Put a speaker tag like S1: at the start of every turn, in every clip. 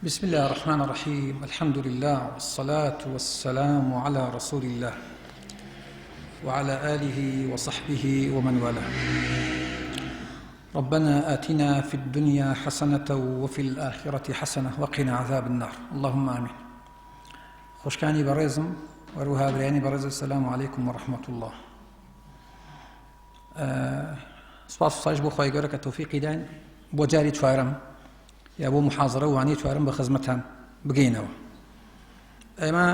S1: بسم الله الرحمن الرحيم الحمد لله والصلاة والسلام على رسول الله وعلى آله وصحبه ومن والاه ربنا آتنا في الدنيا حسنة وفي الآخرة حسنة وقنا عذاب النار اللهم آمين خوشکانی بەڕێزم وەروها برایانی بەڕێز السلام علیکم ورحمة الله سپاس و ستایش بۆ خوای گەورە کە تۆفیقی داین بۆ جاری چوارەم یا بۆ محازرە و وانەی چوارەم بە خزمەتان بگەینەوە ئێمە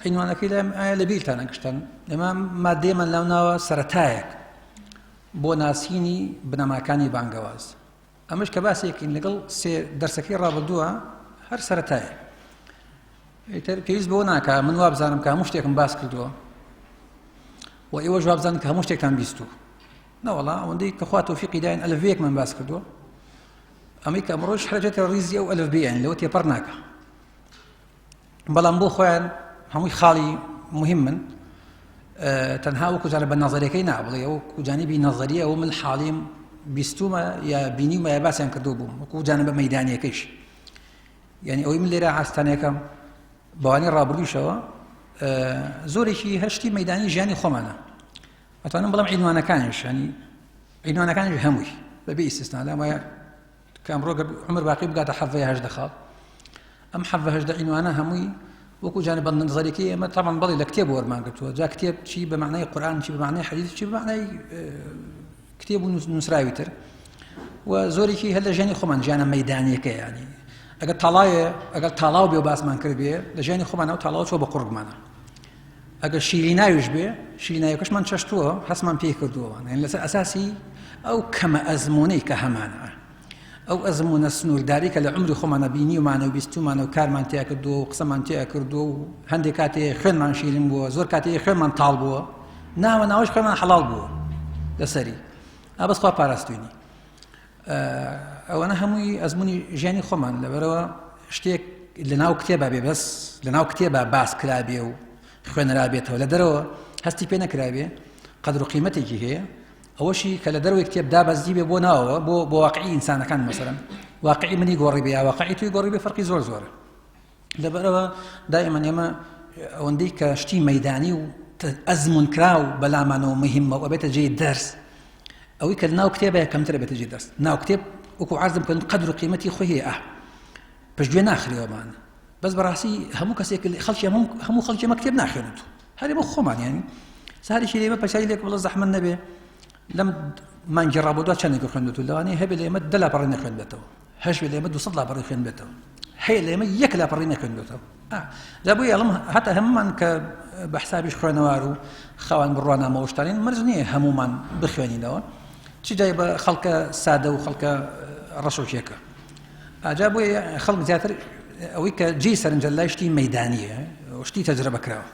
S1: عینوانەکەی لام ئایا لە بیرتانە گشتان ئێمە مادەیەمان لاو ناوە سەرەتایەک بۆ ناسینی بنەماکانی بانگەواز ئەمەش کە باسێکین لەگەڵ سێ دەرسەکەی ڕابردووە هەر سەرەتایە ئیتر پێویست بەوە ناکا من وابزانم کە هەموو شتێکم باس کردووە و ئێوەش وابزانن کە هەموو شتێکتان بیستوو نەوەڵا ئەوەندەی کە خوا تۆفیقی داین ئەلفبێکمان باس کردووە ئەمەی کە ئەمڕۆش حرەجێتە ڕیزی ئەو ئەلفبێیان لەوە تێپەڕ ناکە بەڵام بۆ خۆیان هەمووی خاڵی مهم من تەنها وەکو جارە بە نەظەرەکەی نا بڵێ ئەو جانبی نەظەریە ئەو من حاڵیم بیستومە یا بینیومە یا باسیان کردو بووم وەکو جانبە مەیدانیەکەیش یعنی ئەوەی من لێرە ئاستانەکەم بەوانی ڕابردووشەوە زۆرێکی هەشتی مەدانی ژیانی خۆمانە ئەتوانم بڵم عیلوانەکانیش ینی عیلوانەکانیش هەمووی بەبێ ئیسیسنا لام وایە کە ئەمڕۆ گەر عمر باقی بگاتە حەڤە یا 18 خاڵ ئەم حەڤە 18 عینوانە هەمووی وەکو جانبە نظریەکەی ئێمە تەمان بەڵی لە کتێب وەرمان گرتووە جا کتێب چی بە معنای قورآن چی بە معنای حەدیث چی بە معنای کتێب و نووسراوی تر و زۆرێکی هەر لە ژیانی خۆمان ژیانە مەدانیەکە ینی ئەگەر تاڵایە ئەگەر تاڵاو بێ و باسمان کرد بێ لە ژیانی خۆمان ئەو تاڵاو چۆ بە قوڕگمانە ئەگەر شیریناویش بێ شیرینایەکەشمان چەشتووە هەستمان پێی کردووە یعنی لەسەر ئەساسی ئەو کەمە ئەزمونەی کە هەمانە ئەو ئەزمونە سنوورداری کە لە عمری خۆمانە بینیومانە و بیستومانە و کارمان تیا کردووە و قسەمان تیا کردووە و هەندێک کاتێ خوێنمان شیرین بووە زۆر کاتێ خوێنمان تاڵ بووە ناوە ناوەش خوێنمان حەڵاڵ بووە لەسەری ئا بەس خوا پاراستوینی ئەوەنە هەمووی ئەزمموی ژیانی خۆمان لەبەرەوە شتێک لە ناو کتێبا بێ بەس لە ناو کتێبا باس کرابێ و خوێنرابێتەوە لە دەرەوە هەستی پێ نەکرابێ قەدر و قیمەتێکی هەیە ئەوەشی کە لە دەرەوەی کتێب دابەزی بێ بۆ ناوەوە بۆ بۆ واقعی ئینسانەکان مەسەرەن واقعی منی گۆڕی بێ یا واقعی توی گۆڕی بێ فەرقی زۆر زۆرە لەبەرەوە دائما ئێمە ئەوەندەی کە شتی مەدانی و ئەزمون کراو بەلامانەوە مهمە و ئەبێتە جێی دەرس ئەوەی کە ناو کتێبە کەمترە بێتە جێی دەست ناو کتێب وەکو عەرزم کردن قەدر و قیمەتی خۆی هەیە ئاه پشتگوێ ناخرێەوەمان بەس بەڕاستی هەموو کەسێک خەڵکی هەموو خەڵکی ئەمە کتێب ناخوێنێت هەرێ بۆ خۆمان یانی سارێکی لێمە پرسیاری لێک بڵێ زەحمەت نەبێ لەم مانگی ڕابردووە چەندێک خوێندێت لەوانەیە هەبێ لە ئێمە دە لاپەڕی نەخوێندێتەوە هەش بێ لە ئێمە 200 لاپەڕی خوێندبێتەوە هەیە لە ئێمە یەک لاپەڕی نەخوێندێتەوە جا بۆیە ئەڵم هەتا هەمومان کە بە حسابیش خوێنەوار و خاوەن بڕوانامە و شتانین مەرج نییە هەمومان بخوێنینەوە چ جای بە خەڵکە سادە و خەڵکە ڕەشۆکیەکە ئاجا بۆیە خەڵک زیاتر ئەوەی کە جێی سەرنجە لای شتی مەدانیە شتی تەجربە کراوە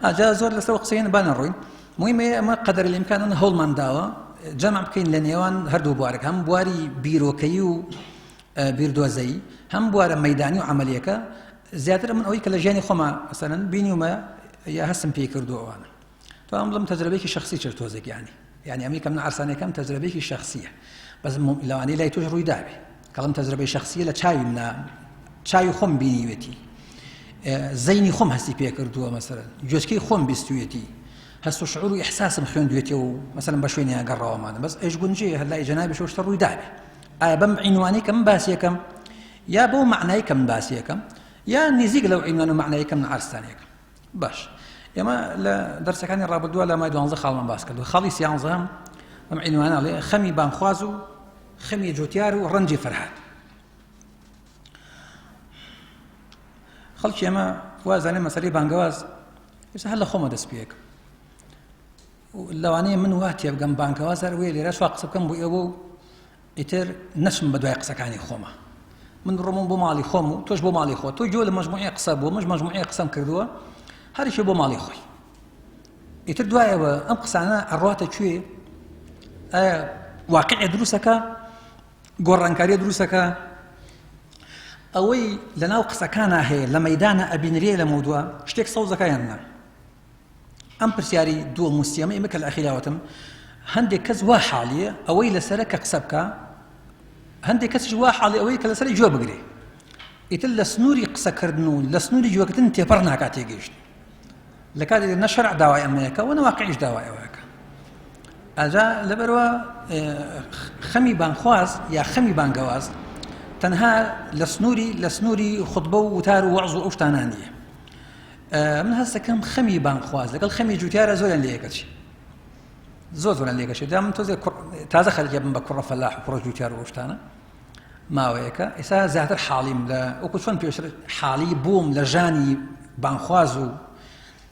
S1: ئاجا زۆر لەسەر قسەیان با نەڕۆین مهمە ئەمە قەدەر الامکان هەوڵمان داوە جەمع بکەین لە نێوان هەردوو بوارەکە هەم بواری بیرۆکەیی و بیردۆزەیی هەم بوارە مەدانی و عملیەکە زیاتر من ئەوەی کە لە ژیانی خۆما مەسەلەن بینیومە یا هەستم پێی کردو ئەوانە تو ئەم بڵم تەجربەیەکی شخصی چر تۆزێک یانی یعنی ئەمی کە من عرسانەکەم تەجربەیەکی شخصیە بەس لەوانەیە لای تۆش ڕووی دابێ کەڵم تەجربەی شخصیە لە چاوی منە چاوی خۆم بینیوێتی زەینی خۆم هەستی پێ کردووە مەسەرەن گوێچکەی خۆم بیستوێتی هەست و شعور و ئیحساسم خوێندوێتی و مەسەلەن بە شوێنیان گەڕاوەمانە بەس ئەیش گونجێ هەر لای جەنابیش شتە ڕووی دابێ ئایا بەم عینوانەی کە من باسیەکەم یا بەو معنای کە من باسیەکەم یا نزیک لەو عینوان و معنای کە من عرستانیەکەم باش ئێمە لە دەرسەکانی ڕابردووە لە مای دوانزە خاڵمان باس کردو خاڵی سیانزەم ئەم عینوانە ئەڵێ خەمی بانخواز و خەمی جوتیار و ڕەنجی فەرهاد خەڵکی ئێمە وازانێ مەسەلەی بانگەواز ئێستا هەر لە خۆمە دەست پێکم لەوانەیە من وا تێبگەم بانگەواز هەر وێ لێرە شوا قسە بکەم بۆ ئێوە و ئیتر نەچم بە دوای قسەکانی خۆمە من ڕۆمم بۆ ماڵی خۆم و تۆش بۆ ماڵی خۆ تۆ گوێ لە مەجموعی قسە بوو مش مەجموعی قسەم کردووە هەرێکی بۆ ماڵی خۆی ئیتر دوایەوە ئەم قسانە ئەڕاتە کوێ ئایا واقعی دروستەکە گۆڕانکاریە دروستەکە ئەوەی لەناو قسەکانە هەیە لە مەدانە ئەبینرێ لە مەودووە شتێک سەوزەکە یان نا ئەم پرسیاری دووەم و سیەمە ئێمە کە لە ئەخیرا وتم هەندێک کەس وا حاڵیە ئەوەی لەسەرە کە قسە بکە. هەندێک کەسیش وا حاڵی ئەوەی کە لەسەر گوێ بگرێ ئیتر لە سنووری قسەکردن و لە سنووری گوێگرتن تێپەڕ ناکات تێگەیشت لە کاتێک نە شەرع داوای ئەمەیەکە و نە واقعیش داوای ئەوەکە ئەجا لەبەرەوە خەمی بانخواز یا خەمی بانگەواز تەنها لە سنووری لە سنووری خطبە و وتار و وەعز و ئەو شتانە نییە من هەستەکەم خەمی بانخواز لەگەڵ خەمی جوتیارە زۆریان لەیەکەچی زۆر زۆریان لێکەچێت دا من تۆزێک تازە خەریکە بم بە کوڕە فەلاح و کوڕە جوتیار و شتانە ماوەیەکە ئێستا زیاتر حاڵیم لە وەکو چۆن پێشتر حاڵی بووم لە ژانی بانخواز و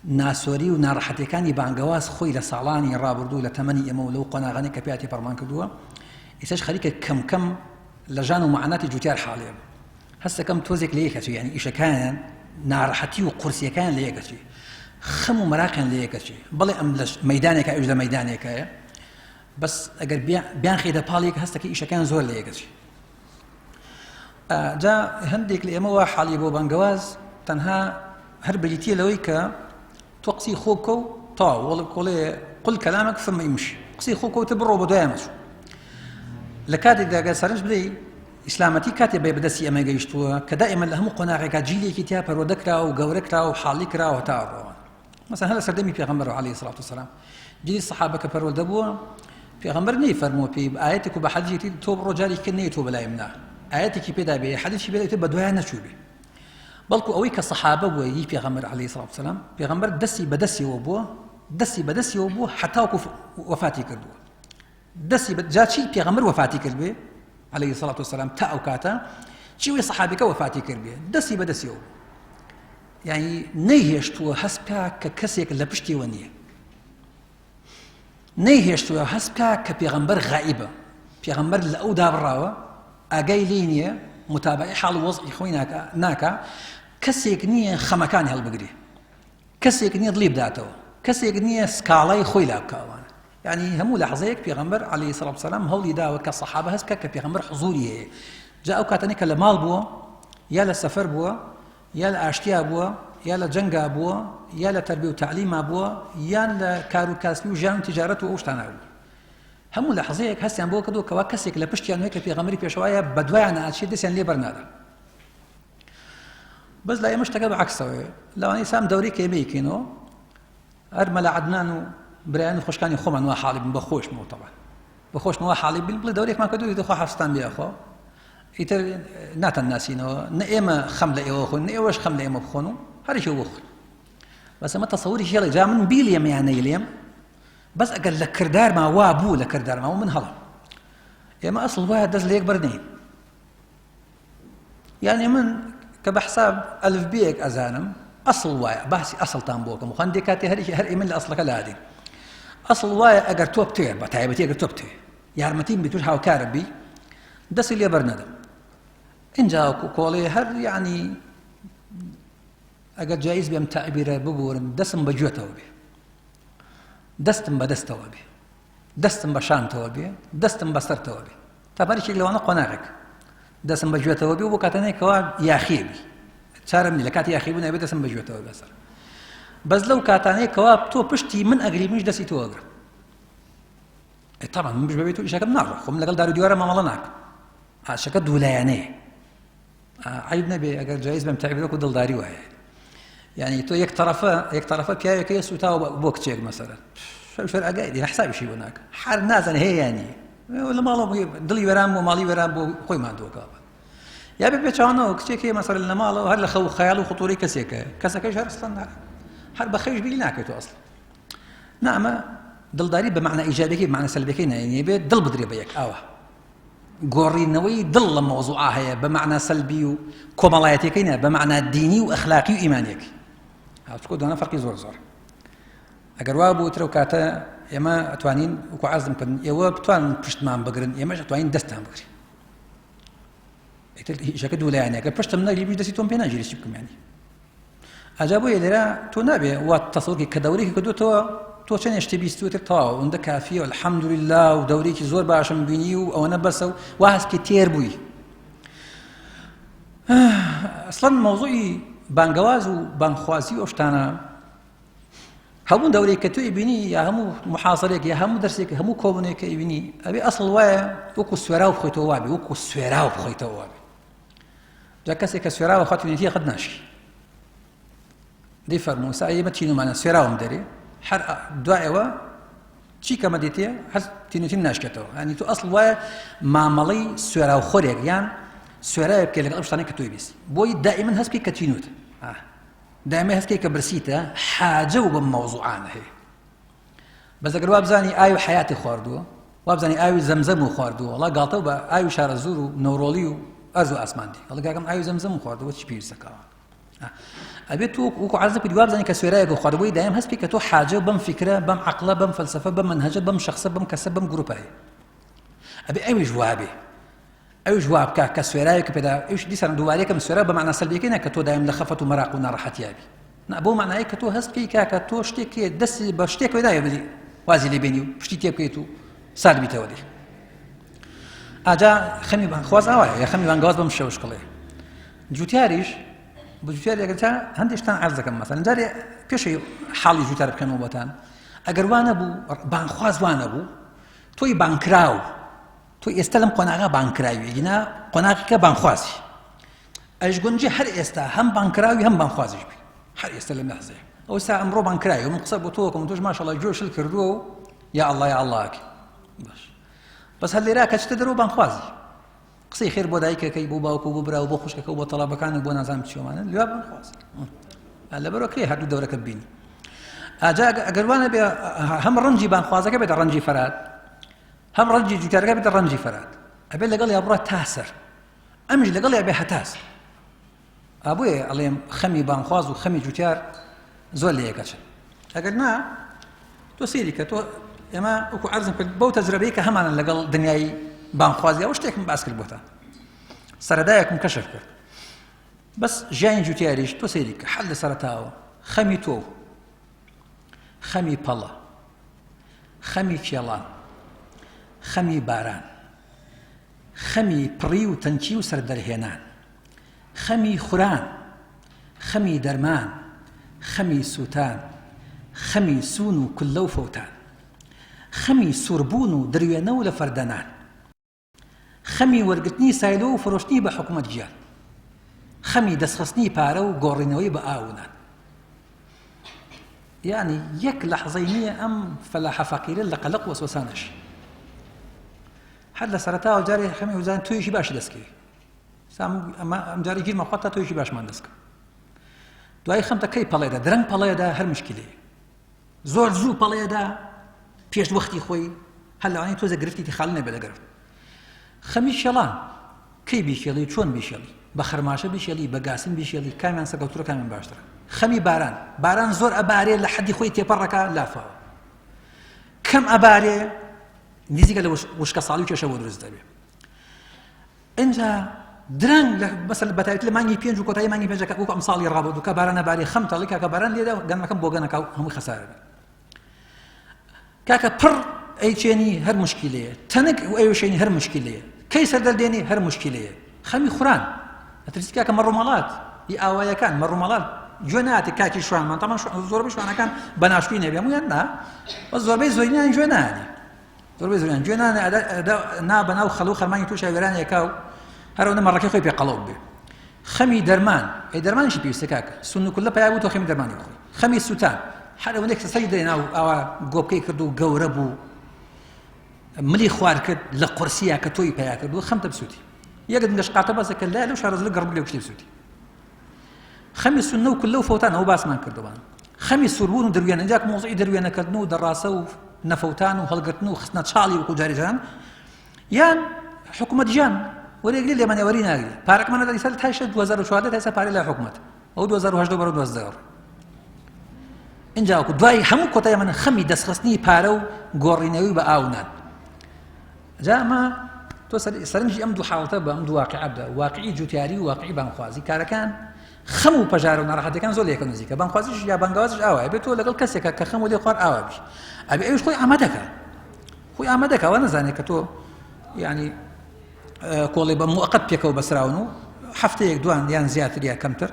S1: ناسۆری و ناڕەحەتیەکانی بانگەواز خۆی لە ساڵانی ڕابردوو لە تەمەنی ئێمە و لەو قۆناغانەی کە پیا تێپەڕمان کردووە ئێستاش خەریکە کەم کەم لە ژان و معاناتی جوتیار حاڵێ بوو هەستەکەم تۆزێک لە یەکەچی یعنی ئیشەکانیان ناڕەحەتی و قورسیەکان لە یەکەچی خەم و مەراقیان لە یەکەچی بەڵێ ئەم لە مەدانێکە ئەوش لە مەدانێکایە بەس ئەگەر بیان خێدە پاڵێک هەستەکە ئیشەکان زۆر لە یەکەچی جا هەندێک لە ئێمەوە حاڵی بۆ بانگەواز تەنها هەر بریتیە لەوەی کە تۆ قسەی خۆ بکە و تەواو وەڵ کۆڵێ قل کەلامەک ثم امشي قسەی خۆ کەوتە بڕۆ بە دوای مەچوو لە کاتێکدا گەر سەرنج بدەی ئیسلامەتی کاتێ بێ بەدەستی ئەمە گەیشتووە کە دائما لە هەموو قۆناغێکا جیلێکی تیا پەروەردە کرا و گەورە کرا و حاڵی کرا و هەتا ڕۆوە مەسەن هەر لە سەردەمی پێغەمبەر عەلەیهی سڵات وسەلام جیلی سەحابە کە پەروەردە بووە پێغەمبەر نەیفەرمووە پێی ئایەتێک و بە حەدیثێکی تۆ بڕۆ جارێکی نەیە تۆ بەلای منە ئایەتێکی پێدا بێ حەدیثی پێدا بێ بەدوایان نەچوو بێ بەڵکو ئەوەی کە سەحابە بووە ی پێغەمبەر عەلەیهی سڵات وسەلام پێغەمبەر دەستی بەدەستیەوە بووە دەستی بەدەستیەوە بووە حتاوکو وەفاتی کردووە دەستی بە جا چی پێغەمبەر وەفاتی کرد بێ عەلەیهی سڵات وسەلام تا ئەو کاتە چی وی سەحابەکە وەفاتی کرد بێ دەستی بەدەستیەوە بوو یعنی نەیهێشتووە هەست بکا کە کەسێک لە پشتیەوە نییە نەیهێشتووە هەست بکا کە پێغەمبەر غائیبە پێغەمبەر لە ئەو دابڕاوە ئاگای لێی نییە متابعی حاڵ و وەزعی خۆی ناکا ناکا کەسێک نییە خەمەکانی هەڵبگرێ کەسێک نییە دڵی بداتەوە کەسێک نییە سکاڵای خۆی لا بکاوانە یعنی هەموو لەحظەیەک پێغەمبەر عەلەیهی سڵات وسلام هەوڵی داوە کە سەحابە هەست بکات کە پێغەمبەر حزوری هەیە جا ئەو کاتانەی کە لە ماڵ بووە یا لە سەفەر بووە یا لە ئاشتیا بووە یا لە جەنگا بووە یا لە تەربیە و تەعلیما بووە یان لە کار و کاسبی و ژیان و تیجارەت و ئەو شتانە بوو هەموو لەحظەیەک هەستیان بۆ کردووە کەوا کەسێک لە پشتیان هەیە کە پێغەمبەری پێشەوایە بەدوایان ئاچێت دەستیان لێ بەرنادا بەس لای ئێمە شتەکە بە عەکسەوەیە لەوانەیە سام دەورەی کە ئێمە یکەینەوە هەر مەلا عەدنان و برایان و خوشکانی خۆمان وا حاڵی بن بە خۆشمەوە تەبعەن بە خۆشمەوە حاڵی بن بڵێ دەورێکمان کردو ئیتر خوا حەفظتان بێ خۆ ئیتر ناتان ناسینەوە نە ئێمە خەم لە ئێوە خۆن نە ئێوەش خەم لە ئێمە بخۆن و هەرێکی بخۆن بەس ئەمە تەسەوری هێڵێ جا من بیلێم یان نەیلێم بەس ئەگەر لە کردارما وا بوو لە کردارما و من هەڵم ئێمە ئەسڵ وایە دەست لە یەک بەرنین یانی من کە بە حساب ئەلف بێک ئەزانم ئەسڵ وایە باسی ئەسڵتان بۆکەم و هەندێک کاتێ هەرێکی هەر ئێمە لە ئەسڵەکە لادین ئەسڵ وایە ئەگەر تۆ بتوێ بە تایبەتی ئەگەر تۆ بتوێ یارمەتیم بی توش هاوکارم بی دەستی لێ بەرنەدەم اینجا کۆڵێ هەر یعنی ئەگەر جایز بێم تەعبیرە ببورن دەسم بە گوێتەوە بێ دەستم بە دەستەوە بێ دەستم بە شانتەوە بێ دەستم بە سەرتەوە بێ تا بەرێکێک لەوانە قۆناغێک دەستم بە گوێتەوە بێ و بۆ کاتەنێکەوە یاخیە بی چارم لە کاتی یاخی بوون ئەبێ دەستم بە گوێتەوە بەسەر بەس لەو کاتانەیە کەوا تۆ پشتی من ئەگری منش دەستی تۆ ئەگرم طبعا من بێت و ئیشەکەم ناڕۆ خۆم لەگەڵ دار و دیوارە مامەڵە ناکەم ئاشەکە دوولایەنەیە عیب نەبێ ئەگەر جایز بم تعبیر وەکو دڵداری وایە یعنی تۆ یەک طرفە یەک طرفە پیاوێکەیە سوتاوە بۆ کچێک مەسەرە شەو ئاگای لێ حسابیشی بۆ ناکە هەر نازانێ هەیە یانی لە ماڵەوە دڵی وێران بۆ ماڵی وێران بۆ خۆی ماندووەکە یا بێ پێچوانەوە کچێک هەیە مەسەر لە ماڵەوە هەر لە خەو خەیاڵ و خطوری کەسێکە کەسەکەش هەر ئەسڵەن هەر بە خەویش بیری ناکەێتەوە ئەسڵ نامە دڵداری بە معنە ئیجابەکەی معنە سەلبەکەی ناینێ بێت دڵ بدرێ بە یەک ئاوە گۆڕینەوەی دڵ لە مەوزوعا هەیە بە مەعنا سەلبی و کۆمەڵایەتیەکەی نا بە مەعنا دینی و ئەخلاقی و ئیمانیەکەی هاوچکۆ دانە فەرقی زۆر زۆر ئەگەر وا بوو ترەو کاتە ئێمە ئەتوانین وەکو عەزم کردن ئێوە بتوانن پشتمان بگرن ئێمەش ئەتوانین دەستان بگرین ئیتر ئیشەکە دوو لایەنەکە پشتم نەگری بی دەستی تۆم پێ ناگیری چی بکەم یانی ئەجا بۆیە لێرە تۆ نابێ وا تەسەوری کە دەورێکی کردوتەوە تۆ چەند شتی بیستوتر تەواو ئەوەندە کافیە الحمدلله و دەورێکی زۆر باشم بینی و ئەوەنە بەسە و وا هەست تێر بووی ئەسڵەن مەوزوعی بانگەواز و بانگخوازی و شتانە. هەموو دەورەی کە تۆ ئەیبینی یا هەموو محازەرێک یا هەموو دەرسێک هەموو کۆبوونێک کە ئەیبینی ئەبێ ئەسڵ وایە وەکو سوێراو بخۆیتەوە وابێ وەکو سوێراو بخۆیتەوە وابێ جا کەسێک کە سوێراوە خاتونێتی قەت ناشی دەی فەرموو سا ئێمە تینومانە سوێراوم دەرێ هەر دوایەوە چی کەمە دێتێ هەر تینوتیم ناشکێتەوە ینی تو ئەسڵ وایە مامەڵەی سوێراو خۆرێک یان سوێراوێک بکە لەگەڵ ئەو شتانەی کە تۆی بیست بۆی دائما هەست بکەی کە تینوت دائما هەست بکەی کە برسیتە حاجە و بەم مەوزوعانە هەیە بەس ئەگەر وابزانی ئاوی حیاتی خواردووە وابزانی ئاوی زەمزەم و خواردووە وەڵا گاڵتە بە ئاوی شارەزوور و نەورۆڵی و ئەرز و ئاسمان دی ئەڵێ کاکەم ئاوی زەمزەم خواردووە چی پێویستەکەوە ئەبێت تۆ وەکو عەرز کرد وابزانی کە سوێرایەک خواردبووی دایم هەست بکەی کە تۆ حاجە بەم فیکرە بەم عەقڵە بەم فەلسەفە بەم مەنهەجە بەم شەخسە بەم کەسە بەم گروپە هەیە ئەبێ ئەویش وابێ ئەویش وا بکە کە سوێرایەک پێدا ئەوش دیسان دووارەکەم سوێرا بە مەعنا سەلبیەکەی نا کە تۆ دایم لە خەفەت و مەراق و ناڕەحەتیابی نا بۆ معنای کە تۆ هەست بکەی کاکە تۆ شتێک دەستی بە شتێک وێدایە بدی وازی لێ بێنی و پشتی تێ بکەیت و سارد بیتەوە لێ ئاجا خەمی بانگخواز ئاوایە یا خەمی بانگواز بەم شێوە شکڵێ جوتیاریش بە جوتیار ئەگەر تا هەندێک شتان عەرز دەکەم مەسەلەن جارێ پێشەی حاڵی جوتیار بکەنەوە بۆتان ئەگەر وا نەبوو بانگخواز وا نەبوو تۆی بانکراو تۆ ئێستا لەم قۆناغا بانکراوی گینا قۆناغێکە بانخوازی ئەش گونجێ هەر ئێستا هەم بانکراوی هەم بانخوازیش بی هەر ئێستا لەم لەحزەیە ئەوسا ئەمڕۆ بانکراوی من قسە بۆ تۆ کەم تۆش ماشەڵڵا گوێ شل کردووە و یا ئەڵڵا یا ئەڵڵاکی باش بەس هەر لێرا کە چتە دەرەوە بانخوازی قسەی خێر بۆ دایکەکەی بۆ باوک و بۆ برا و بۆ خوشکەکە و بۆ تەڵابەکان و بۆ نازانم چیۆمانە لێ بانخوازی لەبەرەوە کرێ هەردوو دەورەکە ببینی ئاجا ئەگەر وانە بێ هەم ڕەنجی بانخوازەکە بێتە ڕەنجی فەرات هەم ڕەنجی جوتیارەکە بێتە ڕەنجی فەرات ئەبێت لەگەڵ یا بڕە تا سەر ئەمیش لەگەڵ یا بێ هەتا سەر ئابووێ ئەڵێم خەمی بانخواز و خەمی جوتیار زۆر لە یەکەچن ئەگەر نا تۆ سەیری کە تۆ ئێمە وەکو عەرزم کرد بەو تەجرەبەی کە هەمانە لەگەڵ دنیای بانخوازی ئەو شتێکم باس کرد بۆتان سەرەدایەکم کەشف کرد بەس ژیانی جوتیاریش تۆ سەیری کە حەل لە سەرەتاوە خەمی تۆ خەمی پەڵە خەمی کێڵان خەمی باران خەمی پڕی و تەنکی و سەردەرهێنان خەمی خوران خەمی دەرمان خەمی سووتان خەمی سوون و کوللە و فەوتان خەمی سووربوون و دروێنە و لەفەردەنان خەمی وەرگرتنی سایلۆ و فرۆشتنی بە حکومەت گیان خەمی دەستخستنی پارە و گۆڕینەوەی بە ئاو و نان یعنی یەک لەحزەی نییە ئەم فەلاحە فەقیرە لە قەلەق وەسوەسانەش هەر لە سەرەتاوە جارێ خەمی وزان توێژی باشی دەستکەوی ئەم جارە گیرمە خوا تا تۆیەکی باشمان دەستکەوت دوای خەمتە کەی پەڵێدا درەنگ پەڵێدا هەر مشکلەیە زۆر زوو پەڵێدا پێش وەختی خۆی هەر لەوانەیە تۆزە گرفتی خاڵی نەبێت لە گرفت خەمی شێڵان کەی بیشێڵی چۆن بیشێڵی بە خەرماشە بیشێڵی بە گاسن بیشێڵی کامیان سەرکەوترە کامیان باشترە خەمی باران باران زۆر ئەبارێ لە حەدی خۆی تێپەڕەکە لافاوە کەم ئەبارێ نزیکە لە وشکە ساڵی و کێشە بۆ دروست دەبێت ئینجا درەنگ لە بەسەر بەتایبەتی لە مانگی پێنج و کۆتایی مانگی پێنجەکە وەکو ئەم ساڵی ڕابردوو کە باران نەبارێ خەم تەڵی کاکە باران لێدا گەنمەکەم بۆ گەنەکە و هەمووی خەسارە بێت کاکە پڕ ئەیچێنی هەر مشکلەیە تەنک و ئەیوشێنی هەر مشکلەیە کەی سەر دەردێنی هەر مشکلەیە خەمی خوران ئەترسی کاکە مەڕومەڵات ی ئاوایەکان مەڕومەڵات گوێ ناتێ کاکی شوانمان تەمان زۆربەی شوانەکان بە ناشوی نەبێ هەموویان نا بەس زۆربەی زۆرینیان گوێ نادێ زۆربەی زۆریان گوێ نانە نا بەناو خەڵو خەرمانی تووشە وێرانێکا و هەر ئەوەندە مەڕەکەی خۆی پێ قەڵەو بێ خەمی دەرمان ئەی دەرمانیشی پێویستە کاکە سون و کوللە پیا بوو تۆ خەمی دەرمانی بخۆی خەمی سووتان هەر ئەوەندێک سەری دەێنا و ئاوا گۆپکەی کرد و گەورە بوو ملی خوار کرد لە قورسیە کە تۆی پیا کرد و خەمتە بسووتی یەک دنگەش قاتە بەسە کە لای لەو شارەزلە گەڕ بلێ شتی بسووتی خەمی سوننە و کوللە و فەوتان ئەوە باسمان کردووە خەمی سووربوون و دروێنە جاک مۆزعی دروێنەکردن و دەڕاسە و نەفەوتان و هەڵگرتن و خستنە چاڵی وەکو جاری جاران یان حکوومەت ژیان وەرێگری لێمانە وەری ناگری پارەکەمان لە سەر تایشە 2014 تا ئێستا پارە لە حکوومەت ئەو 2018 بەرەو 12 اینجا وەکو دوای هەموو کۆتای من خەمی دەستخستنی پارە و گۆڕینەوەی بە ئاو نان جا ئەمە تۆ سەرنجی ئەم دوو حاڵەتە بە ئەم دوو واقعە بدە واقعی جوتیاری و واقعی بانخوازی کارەکان خەم و پەژارە و ناڕەحەتەکان زۆر لە یەکە نزیکە بانخوازیش یا بانگەوازیش ئاوایە بێت تۆ لەگەڵ کەسێکە کە خەم و لێ خوار ئاوا بی ئەبێ ئەویش خۆی ئامادەکە خۆی ئامادەکە وا نەزانێت کە تۆ یعنی کۆڵێ بە موقت پێکەوە بەسراون و هەفتەیەک دوان یان زیاتر یا کەمتر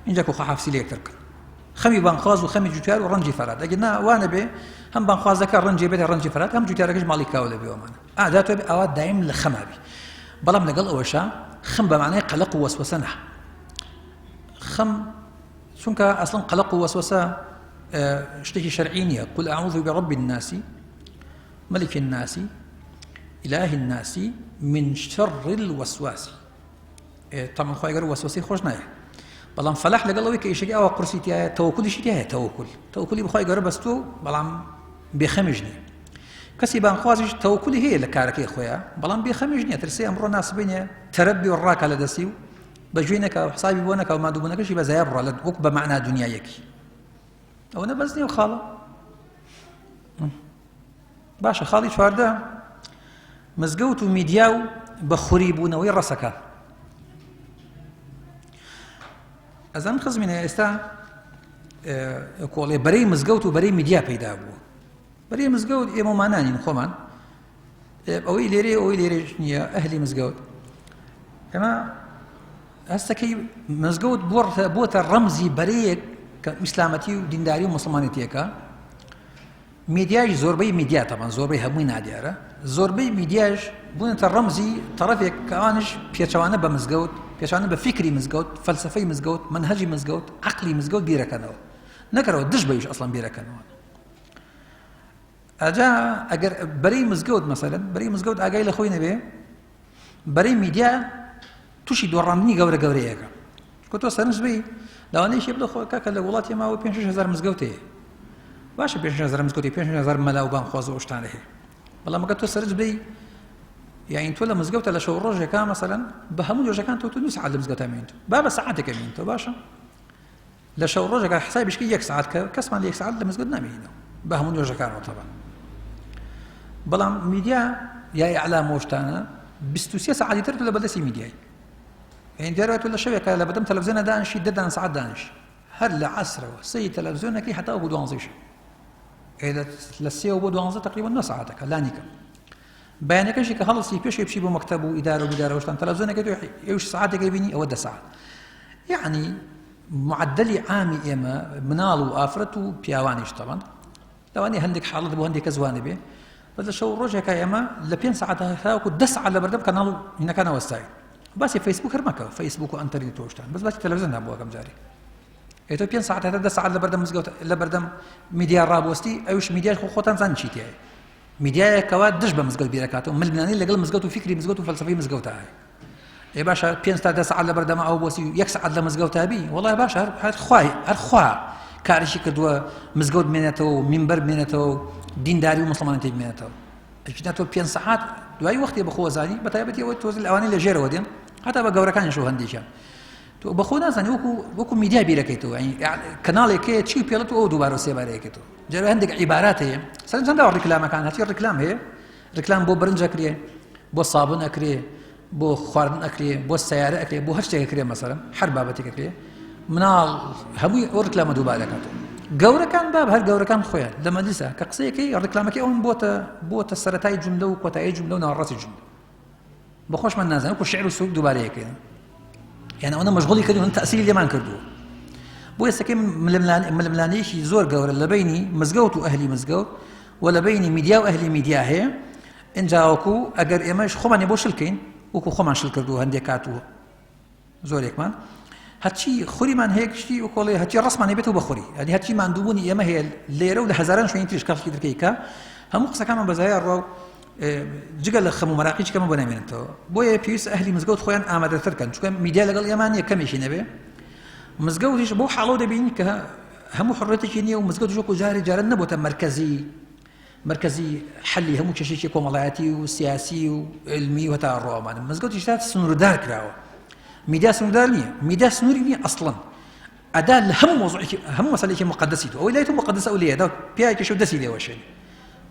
S1: اینجا کۆ خواحافسی لە یەکتر بکەن. خەمی بانخواز و خەمی جوتیار و ڕەنجی فەرات ئەگەر نا وا نەبێ هەم بانخوازەکە ڕەنجی بێتە ڕەنجی فەرات هەم جوتیارەکەش ماڵی کاوە دەبێ ئەمانە ئادا تۆ ئەوە دایم لە خەما بی بەڵام لەگەڵ ئەوەشا خەم بە معنای قەلق و وەسوەسە نا خەم چونکە ئەسڵەن قەلق و وەسوەسە شتێکی شەرعی نییە قل أعوذ برب الناس ملك الناس إله الناس من شر الوسواس تەمان خوای گەورە وەسوەسەی خۆش نایە بەڵام فەلاح لەگەڵ ئەوەی کە ئیشەکەی ئاوا قورسی تایە تەوەکولیشی تایە تەوەکول تەوەکولی بەخوای گەورە بەستووە بەڵام بێخەمیش نییە کەسی بانخوازیش تەوەکولی هەیە لە کارەکەی خۆیان بەڵام بێخەمیش نییە ترسێ ئەمڕۆ ناسبینێ تەرەبی و ڕاکە لە دەستی و بەگوێی نەکا و حسابی بۆ نەکا و مادووبوونەکەشی بە زایە بڕا لە وەک بە مەعنا دنیایەکی ئەوە نە بەس نییە و خاڵە باشە خاڵی 14 مزگەوت و میدیا و بە خوری بوونەوەی ڕەسەکان ئەزان خزمینە ئێستا کۆڵێ بەرەی مزگەوت و بەرەی میدیا پەیدا بووە بەرەی مزگەوت ئێمەمانانین خۆمان ئەوەی لێرەیە ئەوەی لێرەش نییە ئەهلی مزگەوت ئێمە هەستەکەی مزگەوت بۆتە ڕەمزی بەرەیەک کە ئیسلامەتی و دینداری و مسلمانەتیەکە میدیاش زۆربەی میدیا تەمان زۆربەی هەمووی نادیارە زۆربەی میدیاش بوونەتە ڕەمزی تەڕەفێک کە ئەوانش پێچەوانە بە مزگەوت پێچوانە بە فیکری مزگەوت فەلسفەی مزگەوت منهجی مزگەوت عقلی مزگەوت بیرەکەنەوە نەکەرەوە دژ بەویش ئەسڵەن بیرەکەنەوە ئەجا ئەگەر بەرەی مزگەوت مەسەلەن بەرەی مزگەوت ئاگای لە خۆی نەبێ بەرەی میدیا تووشی دۆڕاندنی گەورە گەورەیەکە چونکە تۆ سەرنج بی لەوانەیە بڵێ خۆ کاکە لە وڵاتی ماوە پێ هزار مزگەوت هەیە باشە پێ هزار مزگەوتی پێ هزار مەلا و بانخواز و شتانە هەیە بەڵام ئەگەر تۆ سەرنج بی یاین تۆ لە مزگەوتە لە شەو ڕۆژێکا مەسەلەن بە هەموو نوێژەکان تۆ تو سعات لە مزگەوتە مێنیت با بە سەعاتێکە مێنیتەوە باشە لە شەو ڕۆژێکا حسابیش کەی یەک سەعات کە کەسمان لە یەک سەعات لە مزگەوت نامێنینەوە بە هەموو نوێژەکانەوە تەبان بەڵام میدیا یا ئیعلام و شتانە 23 سەعاتی تر لە بەدەستی میدیای یعنی دیارە تۆ لە شەوێکا لە بەدەم تەلەڤزیۆنە دانیشی دە دان سەعات دانیش هەر لە عەسرەوە سەی تەلەڤزیۆنەکەی هەتا وەکو دوانزەی شەو لە سێوە بۆ دوانزە تقریبا نۆ سەعاتەکە لانی کەم بەیانەکەشی کە هەڵسی پێشێ بچی بۆ مەکتەب و ئیدارە و بیدارە وشتان تەلەڤزیۆنەکە تۆ ئەوش سەعاتێک بینی ئەوە دە سەعات یعنی معدلی عامی ئێمە مناڵ و ئافرەت و پیاوانیش تەبەن لەوانەیە هەندێک حاڵەت بۆ هەندێک کەس وانە بێ بەس لە شەو ڕۆژێکە ئێمە لە پێنج سەعات تاوەکو دە سەعات لە بەردەم کەناڵ و هینەکان وەستاوین باسی فەیسبوک هەر مەکە فەیسبوک و ئەنتەرنێت و شتان بەس باسی تەلەڤزیۆن هەبوو ئەکەم جارێ ئێ تۆ پێنج سەعات هەتا دە سەعات لە بەردەم مزگەوت لە بەردەم میدیا ڕابوەستی ئەوش میدیاش خۆ خۆتان زان چی تایە میدیایەک کەوا دژ بە مزگەوت بیرەکاتەوە ململانێ لەگەڵ مزگەوت و فیکری مزگەوت و فەلسەفەی مزگەوتە هەیە ئێ باشە پێنج تا دە سەعات لە بەردەما ئەو بۆسی یەک سەعات لە مزگەوتا بی وەڵای باشە هەر هەر خوای هەر خوا کارێکی کردووە مزگەوت بمێنێتەوە و مینبەر بمێنێتەوە و دینداری و مسلمانەتی بمێنێتەوە ئەگینا تۆ پێنج سەعات دوای وەختێ بەخۆ زانی بە تایبەتی ئەوەی تۆز لەوانەی لە ژێرەوە دێن هەتا بە گەورەکانیش و هەندێکیان تۆ بەخۆ نازانی وەکو وەکو میدیا بیرەکەیتەوە کەناڵێک هەیە چی پێڵێت و ئەو دووبارە سێبارەیەکێتەوە جارێ هەندێک عیبارات هەیە سەرنجتان داوە ڕیکلامەکان هەرچی ڕیکلام هەیە ڕیکلام بۆ برنج ئەکرێ بۆ سابون ئەکرێ بۆ خواردن ئەکرێ بۆ سیارە ئەکرێ بۆ هەر شتێک ئەکرێ مەسەرەن هەر بابەتێک ئەکرێ مناڵ هەمووی ئەو ڕیکلامە دووبارە دەکاتەوە گەورەکان باب هەر گەورەکان خۆیان لە مەجلیسە کە قسەیەکەی ڕیکلامەکەی ئەوم بۆتە بۆتە سەرەتای جملە و کۆتایی جملە و ناوەڕاستی جملە بە خۆشمان نازانین وەکو شعر و سروود دووبارە یەکەین یان ئەوەنە مەشغوڵی کردوون تەئسیری لێمان کردووە بۆ ئێستەکەی ململانێیەکی زۆر گەورە لە بینی مزگەوت و ئەهلی مزگەوت و لە بینی میدیا و ئەهلی میدیا هەیە ئینجا وەکو ئەگەر ئێمەش خۆمانی بۆ شلکەین وەکو خۆمان شل کردووە هەندێک کات و زۆرێکمان هەرچی خوریمان هەیە گشتی وکۆڵێ هەرچی ڕسمان هەبێت و بەخوری یعنی هەرچی ماندووبوونی ئێمە هەیە لێرە و لە هەزاران شوێنی تریش کەڵکی درکەی کە هەموو قسەکانمان بەزایە ڕۆ جگە لە خەم و مەراقی کەمە بۆ نامێنێتەوە بۆیە پێویست ئەهلی مزگەوت خۆیان ئامادەتر کەن چونکە میدیا لەگەڵ ئێمە نییە کەمێکی نەبێ مزگەوتیش بۆ حاڵەوە دەبینی کە هەموو حڕێتێکی نییە و مزگەوت وەکو جارێ جاران نەبووتە مەرکەزی مەرکەزی حەلی هەموو کێشێکی کۆمەڵایەتی و سیاسی و علمی و هەتا ڕۆمانە مزگەوتیش تا سنووردار کراوە میدیا سنووردار نییە میدیا سنووری نییە ئەسڵەن ئەدا لە هەموو مەوزوعێکی هەموو مەسەلێکی مقدسی تۆ ئەوەی لای تۆ مقدسە ئەو لێدا پیاوێکیش و دەستی لێوەشێنێ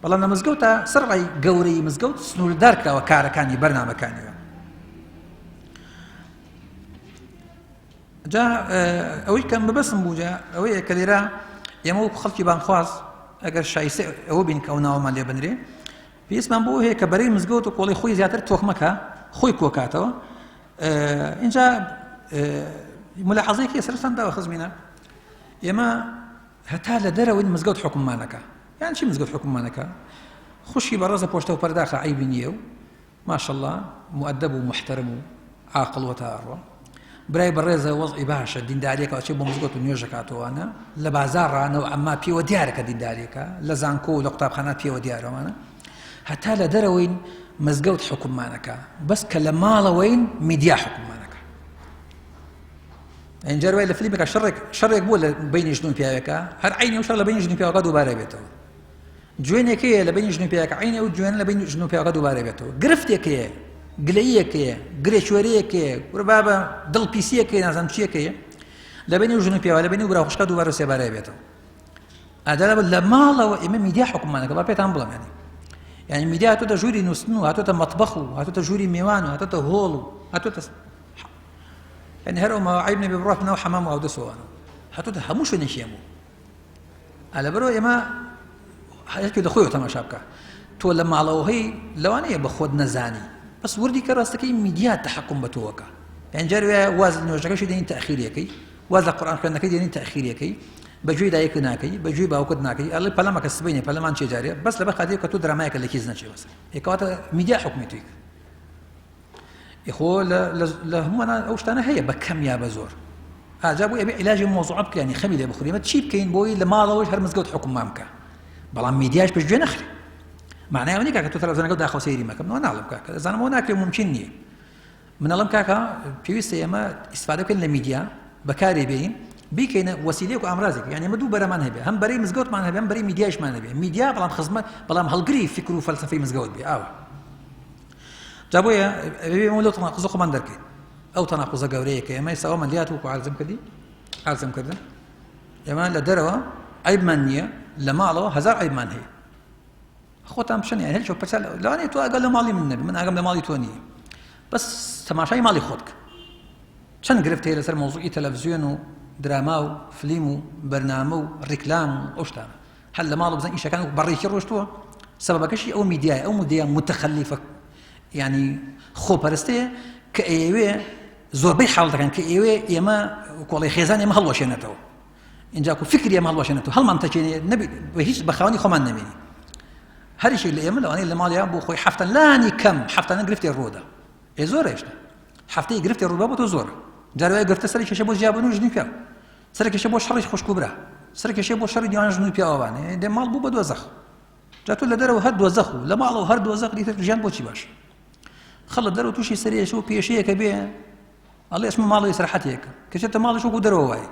S1: بەڵام لە مزگەوتە سەرڕای گەورەی مزگەوت سنووردار کراوە کارەکانی بەرنامەکانیەوە جا ئەوەی کە مەبەستم بوو جا ئەوەیە کە لێرە ئێمە وەکو خەڵکی بانخواز ئەگەر شایستە ئەوە بین کە ئەو ناوەمان لێ بنرێ پێویستمان بۆ هەیە کە بەرەی مزگەوت و کۆڵی خۆی زیاتر تۆکمەکە خۆی کۆکاتەوە اینجا ملاحەزەیەکی سەرتان داوە خزمینە. ئێمە هەتا لە دەرەوەین مزگەوت حوکممانەکە. یان چی مزگەوت حوکممانەکە؟ خوشکی بەڕێزە پۆشتە و پەرداخە عەیبی نییە و ماشەڵڵا موئەدەب و موحتەرم و عاقڵ وەتا ئەڕوا. برای بەڕێزە وەزعی باشە دینداریەکە ئەچێ بۆ مزگەوت و نوێژ ئەکاتەوانە لە بازاڕا نەوعەما پێوە دیارە کە دینداریەکە لە زانکۆ و لە قوتابخانە پێوە دیارەوانە هەتا لە دەرەوەین مزگەوت حکوممانەکە بەس کە لە ماڵەوەین میدیا حکوممانەکە. ئەین جار وای لە فلیمێکا شەڕێک شەڕێک بووە لە بینی ژن و پیاوێکە هەر عینی ئەو شەڕ لە بینی ژن و پیاوەکە دووبارە بێتەوە جوێنێک هەیە لە بینی ژن و پیاوەکە عینی ئەو جوێن لە بینی ژن و پیاوەکە دووبارە بێتەوە گرفتێک هەیە گلەییەک هەیە گرێ کوێرەیەک هەیە ورە بابە دڵ پیسیەک هەیە نازانم چیەک هەیە لە بینی ژن و پیاوە لە بینی برا خوشکە دووبارە سێبارە بێتەوە ئەدارە لە ماڵەوە ئێمە میدیا حکوممانەکە با پێتان بڵێم ینی یعنی میدیا هاتۆتە ژووری نووسن و هاتۆتە مەتبەخ و هاتۆتە ژووری میوان و هاتۆتە هۆڵ و هاتۆتە یعنی هەر ئەو ماوە عیب نەبێ بڕات ناو حەمام و ئاودەسەوانە هاتۆتە هەموو شوێنێکی هەموو ئەلەبەرەوە ئێمە هەرکێ لە خۆیەوە تەماشا بکە تۆ لە ماڵەوەی لەوانەیە بە خۆت نەزانی بەس وردی کە ڕاستەکەی میدیا تەحەکم بە تۆوەکە یان جار وایە واز لە نوێژەکەشی دێنی تەئخیرەکەی واز لە قورئان خوێندنەکەی دێنی تەئخیرەکەی بە گوێی دایکت ناکەی بە گوێی باوکت ناکەی ئەڵێ پەلەمەکە سبەینێ پەلەمان چێ جارێ بەس لەبەر خاتری کە تۆ درامایەکە لە کیس نەچێ بەسەر کەواتە میدیا حکومی توی کرد خۆ لە هەمووانە ئەو شتانە هەیە بە کەم یا بە زۆر ئاجا بۆ ئەبێ عیلاجی مۆزوعە بکەین خەمی لێ بخورێمە چی بکەین بۆی لە ماڵەوەش هەر مزگەوت حکوممان بکە بەڵام میدیاش پشت گوێ نەخرێ معنای ئەوە نییە کاکە تۆ تەلەڤزیۆنەکە داخۆ سەیری مەکەم نەوە ناڵێم کاکە دەزانم ئەوە ناکرێ ممکن نییە من ئەڵێم کاکە پێویستە ئێمە ئیسفادە بکەین لە میدیا بەکاری بێنین بیکەینە وەسیلەیەک و ئامرازێک یعنی ئێمە دوو بەرەمان هەبێ هەم بەرەی مزگەوتمان هەبێ هەم بەرەی میدیایشمان هەبێ میدیا بەڵام خزمەت بەڵام هەڵگری فکر و فەلسەفەی مزگەوت بێ ئاوە جا بۆیە ئەبێ ئێمە لەو تەناقوزە خۆمان دەرکەین ئەو تەناقوزە گەورەیە کە ئێمە ئێستا ئەومان لات وەکو عەرزم کردی عەرزم کردن ئێمە لە دەرەوە عیبمان نییە لە ماڵەوە هەزار عیبمان هەیە خۆتان بچن یان هەرچۆ پرسیار لەوانەیە تۆ ئاگا لە ماڵی من نەبی من ئاگام لە ماڵی تۆ نییە بەس تەماشای ماڵی خۆت بکە چەند گرفت هەیە لەسەر مەوزوعی تەلەڤزیۆن و دراما و فلیم و بەرنامە و ڕیکلام و ئەو شتانە هەر لە ماڵ بزان ئیشەکان بەڕێکی ڕۆشتووە سەبەبەکەشی ئەو میدیای ئەو مدیە متخەلیفە ینی خۆپەرستەیە کە ئەیەوێ زۆربەی حاڵەتەکان کە ئێوێ ئێمە کۆڵی خێزان ئێمە هەڵوەشێنێتەوە ئینجا کو فکری ئێمە هەڵوەشێنێتەوە هەڵمان تەکێنێ نەبی بە هیچ بە خاوەنی خۆمان نەمێنی هەریشێک لە ئێمە لەوانەیە لە ماڵیان بۆ خۆی هەفتە لانی کەم هەفتانە گرفتێ ڕوودا ئێ زۆر هێشتا هەفتەی گرفتێ ڕوودا بۆ تۆ زۆرە جار وایە گرفتە سەری کێشە بۆ جیابوون و ژنی پیاو سەر کێشە بۆ شەڕی خوشک و برا سەر کێشە بۆ شەڕی دیوان ژن و پیاوانێ دێ ماڵ بوو بە دۆزەخ جا تۆ لە دەرەوە هەر دۆزەخ و لە ماڵەوە هەر دۆزەخ دیتر ژیان بۆچی باش خەڵک دەرەوە تووشی سەرێش و پێشەیەکە بێ ئەڵێ ئەچمە ماڵەوە ئیسراحەتێکە کەچێتە ماڵیش وەکو دەرەوە وایە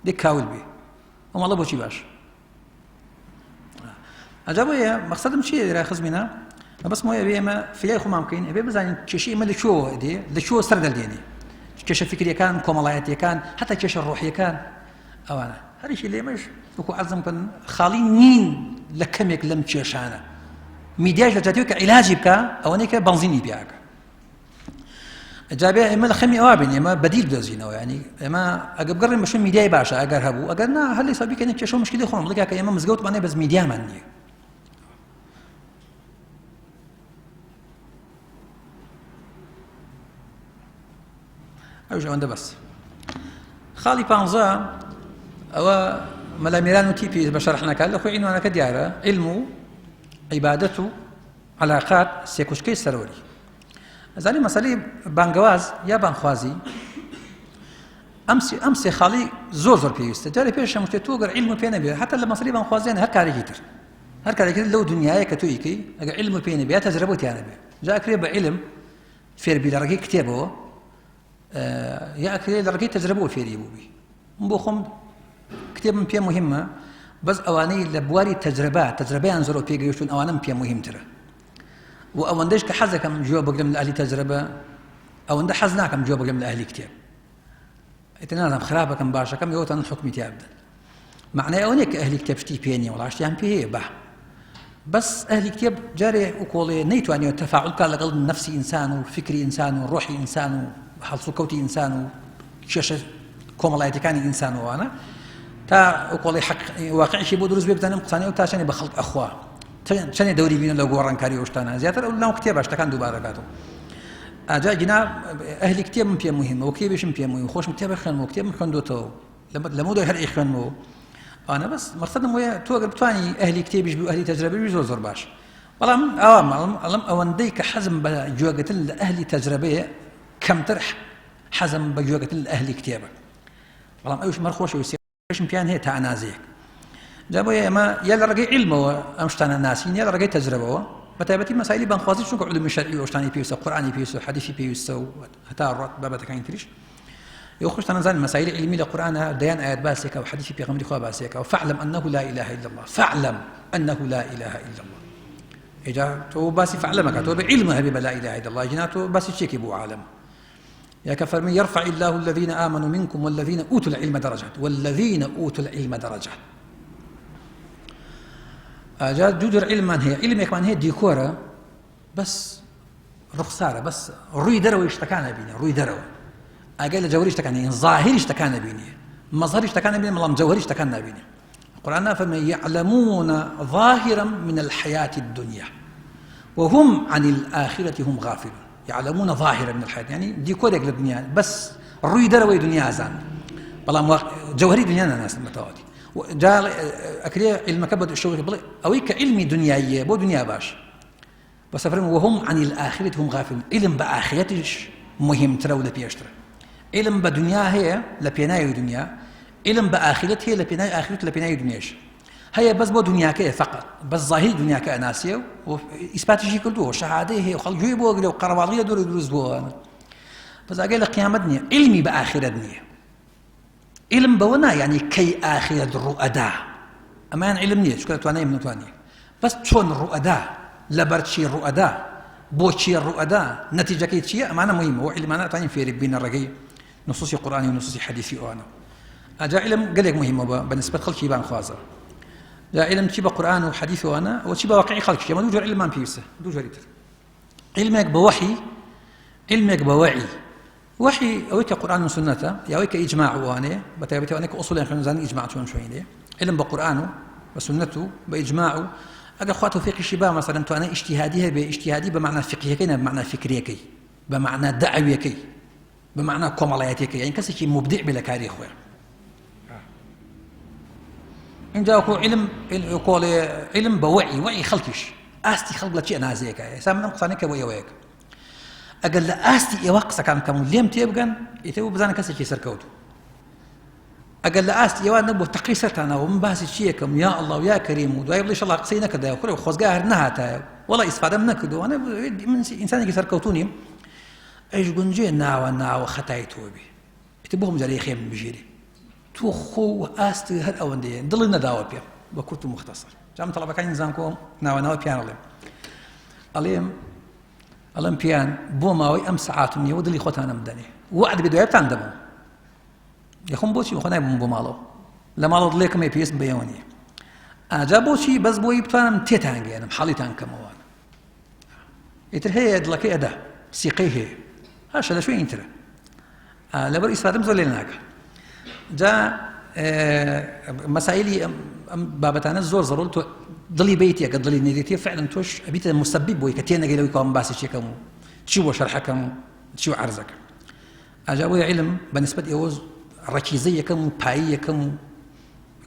S1: دێ کاول بێ ئەو ماڵە بۆچی باش ئەجا بۆیە مەقسەدم چییە لێرە خزمینە مەبەستم وایە ئەبێ ئێمە فریای خۆمان بکەین ئەبێ بزانین کێشەی ئێمە لە کوێوە دێ لە کوێوە سەر دەردێنێ کێشە فکریەکان کۆمەڵایەتیەکان هەتا کێشە ڕۆحیەکان ئەوانە هەرێکی لێمەش وەکو عەرزم کردن خاڵی نین لە کەمێک لەم کێشانە میدیاش لە جاتیەوە کە عیلاجی بکە ئەوەنەی کە بەنزینی پیاکە جا بێ ئێمە لە خەمی ئەوە بین ئێمە بەدیل بدۆزینەوە ینی ئێمە ئەگە بگەڕێن بە شوێن میدیای باشە ئەگەر هەبوو ئەگەر نا هەر لێسا بیکەنە کێشە و مشکلی خۆم بڵێ کاکە ئێمە مزگەوتمان هەیە بەس میدیامان نییە ئەوش ئەوەندە بەس خاڵی پانزە ئەوە مەلا میران و تیپی بە شەرح نەکات لە خۆی عینوانەکە دیارە علم و عیبادەت و علاقات سێکوچکەی سەرۆری ئەزانی مەسەلەی بانگەواز یا بانخوازی ئەم سێ ئەم سێ خاڵی زۆر زۆر پێویستە جارێ پێش هەموو شتێ تۆ گەر عیلم پێ نەبێ هەتا لە مەسەلەی بانخوازیان هەر کارێکی تر هەر کارێکی تر لەو دنیایە کە تۆ ئیکەی ئەگەر عیلم پێ نەبێ یا تەجربە تیا نەبێ جا ئەکرێ بە عیلم فێربی لە ڕێگەی کتێبەوە یا ئەکرێ لە ڕێگەی تەجربەوە فێری بووبی من بۆ خۆم کتێبم پێ مهمە بەس ئەوانەی لە بواری تەجربە تەجربەیان زۆر پێگەیشتون ئەوانم پێ مهمترە و ئەوەندەش کە حەزەکەم گوێ بگرم لە ئەهلی تەجربە ئەوەندە حەز ناکەم گوێ بگرم لە ئەهلی کتێب ئیتر نازانم خراپەکەم باشەکەم ئێوەتان حکمی تیا بدەن معنای ئەوە نییە کە ئەهلی کتێب شتی پێ نییە وڵا شتیان پێ هەیە با بەس ئەهلی کتێب جارێ و کۆڵێ نەیتوانیوە تەفاعول بکات لەگەڵ نەفسی ئینسان و فکری ئینسان و ڕۆحی ئینسان و هەڵسوکەوتی ئینسان و کێشە کۆمەڵایەتەکانی ئینسان وانە تا ئەو کۆڵی حەق واقعشی بۆ دروست بێ بزانم قسانی ئەو تا چەنێ بە خەڵک ئەخوا چەنێ دەوری بینە لە گۆڕانکاری ئەو شتانە زیاتر ئەو ناو کتێبە شتەکان دووبارە کاتەوە ئاجا گینا ئەهلی کتێبم پێ مهمە و کتێبیشم پێ مهم خۆشم کتێبە خوێنم و کتێبم خوێندۆتەوە. لەمە دوای هەر ئەیخوێنمەوە ئەوانە. بەس مەقسەدم وەیە تۆ ئەگەر بتوانی ئەهلی کتێبیش بی و ئەهلی تەجرەبە بی زۆر زۆر باش. بەڵام من ئاوا ماڵم ئەڵم ئەوەندەی کە حەزم بە گوێگرتن لە ئەهلی تەجرەبەیە کەمتر حەزم بە گوێگرتن لە ئەهلی کتێبە، بەڵام ئەوش مەر خۆشەویستیشم پێیان هەیە تا ئەنازەیەک. جا بۆیە ئێمە یا لە ڕێگەی عیلمەوە ئەم شتانە ناسین یا لە ڕێگەی تەجرەبەوە، بە تایبەتی مەسایلی بانگخوازی، چونکە علومی شەرعی و شتانی پێویستە، قورئانی پێویستە، حەدیثی پێویستە و هەتا ڕۆت بابەتەکانی تریش. ئێوە خۆشتان ئەزانن مەسایلی عیلمی لە قورئانا دەیان ئایەت باسێکە و حەدیثی پێغەمبەری خوا باسێکە و فاعلم أنه لا إله إلا الله، فاعلم أنه لا إله إلا الله. ئێجا تۆ باسی فعلمەکە تۆ بە علم هەبێ بە لا إله إلا الله، جنا تۆ باسی چێکی بۆ عالم يا كفرمي يرفع الله الذين آمنوا منكم والذين أوتوا العلم درجات، والذين أوتوا العلم درجات. ئاجا دوو جۆر علممان هەیە، علمێکمان هەیە دیکۆرە، بەس ڕوخسارە، بەس ڕووی دەرەوەی شتەکان ئەبینێ، ڕووی دەرەوە ئاگای لە جەوهری شتەکان نییە، ظاهری شتەکان ئەبینێ، مەزهری شتەکان ئەبینێ، بەڵام جەوهری شتەکان نابینێ. قورئان نافەرمێ يعلمون ظاهرا من الحياة الدنيا وهم عن الآخرة هم غافلون. يعلمون ظاهرا من الحياة يعني دیکۆرێک لە دنیا، بەس ڕووی دەرەوەی دنیا زان، بەڵام جەوهری دنیا ناناسن بەتەواوەتی. جا ئەکرێ علمەکە بە شێوەیەک بڵێ ئەوەی کە علمی دنیاییە بۆ دنیا باش، بەس ئەفەرموو وهم عن الآخرة هم غافلون. علم بە ئاخرەتیش مهمترە و لە پێشترە. علم بە دنیا هەیە لە پێناوی دنیا، علم بە ئاخرەت هەیە لە پێناوی ئاخرەت لە پێناوی دنیاش هەیە، بەس بۆ دنیاکەیە فقط، بەس ظاهری دنیاکە ئەناسیە و ئیسپاتیشی کردووە، شەهادەی هەیە و خەڵک گوێی بۆ گرێ و قەرەباڵغی لە دەوری دروست بووە، بەس ئاگای لە قیامەت نییە، علمی بە ئاخرەت نییە. علم بەوە نا یعنی کەی ئاخرەت ڕوئەدا، ئەمەیان علم نییە چونکە توانای من توانیە، بەس چۆن ڕوئەدا، لەبەر چی ڕوئەدا، بۆ چی ڕوئەدا، نەتیجەکەی چییە، ئەمانە مهمە و علمانە توانین فێری بینە ڕێگەی نصوصی قورئانی و نصوصی حەدیثی ئەوانە. ئەجا علم گەلێک مهمە بە نسبەت خەڵکی بانخوازە. جا علم چی بە قورئان و حەدیث ئەوانە و چی بە واقعی خەڵکی، ئەمە دوو جۆر علممان پێویستە، دوو جۆری تر، علمێک بە وەحی، علمێک بە وەعی. وەحی ئەوەی کە قورئان و سوننەتە، یا ئەوەی کە ئیجماع وانەیە، بە تایبەتی ئەوانەی کە ئوسوڵیان خوێندوە زانن ئیجماع چۆن چۆنی علم بە قورئان و بە سوننەت و بە ئیجماع و ئەگەر خوا تەوفیقیشی با مەسەلەن توانای ئیجتیهادی هەبێ، ئیجتیهادی بە مەعنا فیقهیەکەی نا، بە مەعنا فیکریەکەی، بە مەعنا دەعویەکەی، بە مەعنا کۆمەڵایەتیەکەی، یعنی کەسێکی موبدع بێ لە کاری خۆیان. اینجا وەکو علم کۆڵێ علم بە وەعی، وەعی خەڵکیش ئاستی خەڵک لە چی ئەنازەیەکە. ئێستا من ئەم قسانەی کە بۆ ئێوەیەکە ئەگەر لە ئاستی ئێوە قسەکان بکەم و لێم تێبگەن ئیتر بزانە کەسێکی سەرکەوتوو. ئەگەر لە ئاستی ئێوە نەبوو تەقی سەرتانەوە من باسی چیەکەم یا ئەڵڵا و یا کەریم و دوای بڵێ ئینشەڵڵا قسەی نەکردایە کوڕێ خۆزگا هەر نەهاتایە وەڵا ئیسفادەم نەکردووە من ئینسانێکی سەرکەوتوو نیم. ئەیش گونجێ ناوە ناوە خەتای تۆ بێ ئیتر بۆ هەموو جارێ خێم بژێرێ تۆ خۆ و ئاست هەر ئەوەندەیە دڵی نەداوە پێم بە کورت و مختصر. جا من تەڵەبەکانی زانکۆ ناوە ناوە پیان ئەڵێم ئەڵێم ئەڵێم پیان بۆ ماوەی ئەم سەعات و نیوە دڵی خۆتانم بدەنێ وعد بێ دوایتان دەمەوە. یەخۆم بۆچی خۆ نایبم بۆ ماڵەوە، لە ماڵەوە دڵێکم هەیە پێویستم بە ئێوە نییە. ئاجا بۆچی بەس بۆی بتوانم تێتان گەیەنم حاڵیتان کەمەوە. ئیتر هەیە دڵەکەی ئەدا سیقەی هەیە هاشە لە شوێنی ترە لەبەر ئیسفادەم زۆر لێ ناکە. جا مەسایلی ئەم بابەتانە زۆر زەرور تۆ دڵی بیت ئەگەر دڵی نەدێتێ فعلا تۆش ئەبیتە مسبب بۆی کە تێنەگەی لەوەی کەوام باسی چیەکەم و چی بۆ شەرحەکەم و چی و عەرزەکەم. ئاجا بۆیە علم بە نسبەت ئێوە ڕەکیزەی یەکەم و پایی یەکەم و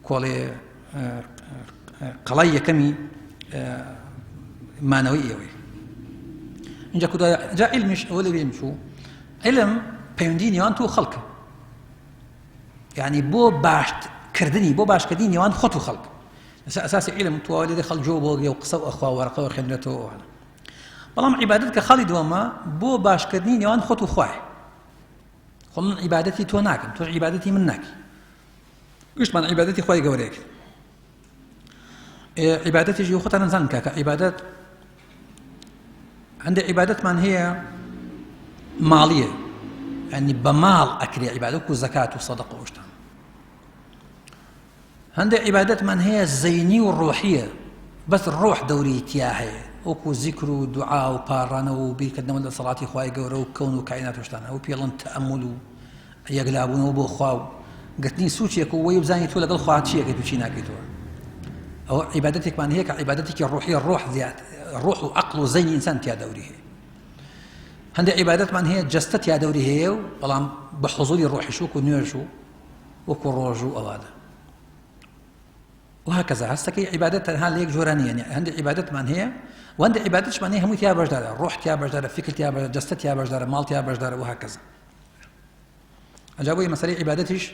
S1: کۆڵێ قەڵای یەکەمی مانەوەی ئێوەی. اینجا کودا جا علمیش ئەوە لەبیرم چوو، علم پەیوەندی نێوان تۆ خەڵکە، یعنی بۆ باشکردنی بۆ باشکردنی نێوان خۆت و خەڵک. لەسەر ئەساسی علم تۆ لێ خەڵک جۆ بۆ گرێ و قسە و ئەخوا وەرەقەوە خوێندرێتەوە ئەوانە. بەڵام عیبادەت کە خاڵی دووەمە بۆ باشکردنی نێوان خۆت و خوایە. خۆ من عیبادەتی تۆ ناکەم، تۆ عیبادەتی من ناکەی، گشتمان عیبادەتی خوای گەورەیەکەین. عیبادەتیش خۆتان نەزانن کاکە عیبادەت هەندێک عیبادەتمان هەیە ماڵیە، ینی بە ماڵ ئەکرێ عیبادەت و زەکات و سەدەقە و شتان. هەندێک عیبادەتمان هەیە زەینی و ڕۆحیە، بەس ڕۆح دەوری تیا هەیە، وەکو زیکر و دوعا و پاڕانەوە و بیرکردنەوە لە سەڵاتی خوای گەورە و کەون و کائینات و شتانە، ئەو پێڵن تەئەمول و یەکلابوونەوە بۆ خوا و گرتنی سوچێک و وەی بزانی تۆ لەگەڵ خوا چیەکەیت و چی ناکەیتەوە. ئەوە عیبادەتێکمان هەیە کە عیبادەتێکی ڕۆحیە، ڕۆح زیاد ڕۆح و عەقڵ و زەینی ئینسان تیا دەوری هەیە. هەندێک عیبادەتمان هەیە جەستە تیا دەوری هەیە و بەڵام بە حوزوری ڕۆحیش، وەکو نوێژ و وەکو ڕۆژ و ئەوانە وهكذا هەستەکەی عیبادەت تەنها لە یەک جۆرە نییە هەندێک عیبادەتمان هەیە و هەندێک عیبادەتشمان هەیە هەمووی تیا بەشدارە ڕۆح تیا بەشدارە فکر تیا بەشدارە جەستە تیا بەشدارە ماڵ تیا بەشدارە وهكذا ئەجا بۆیە مەسەلەی عیبادەتیش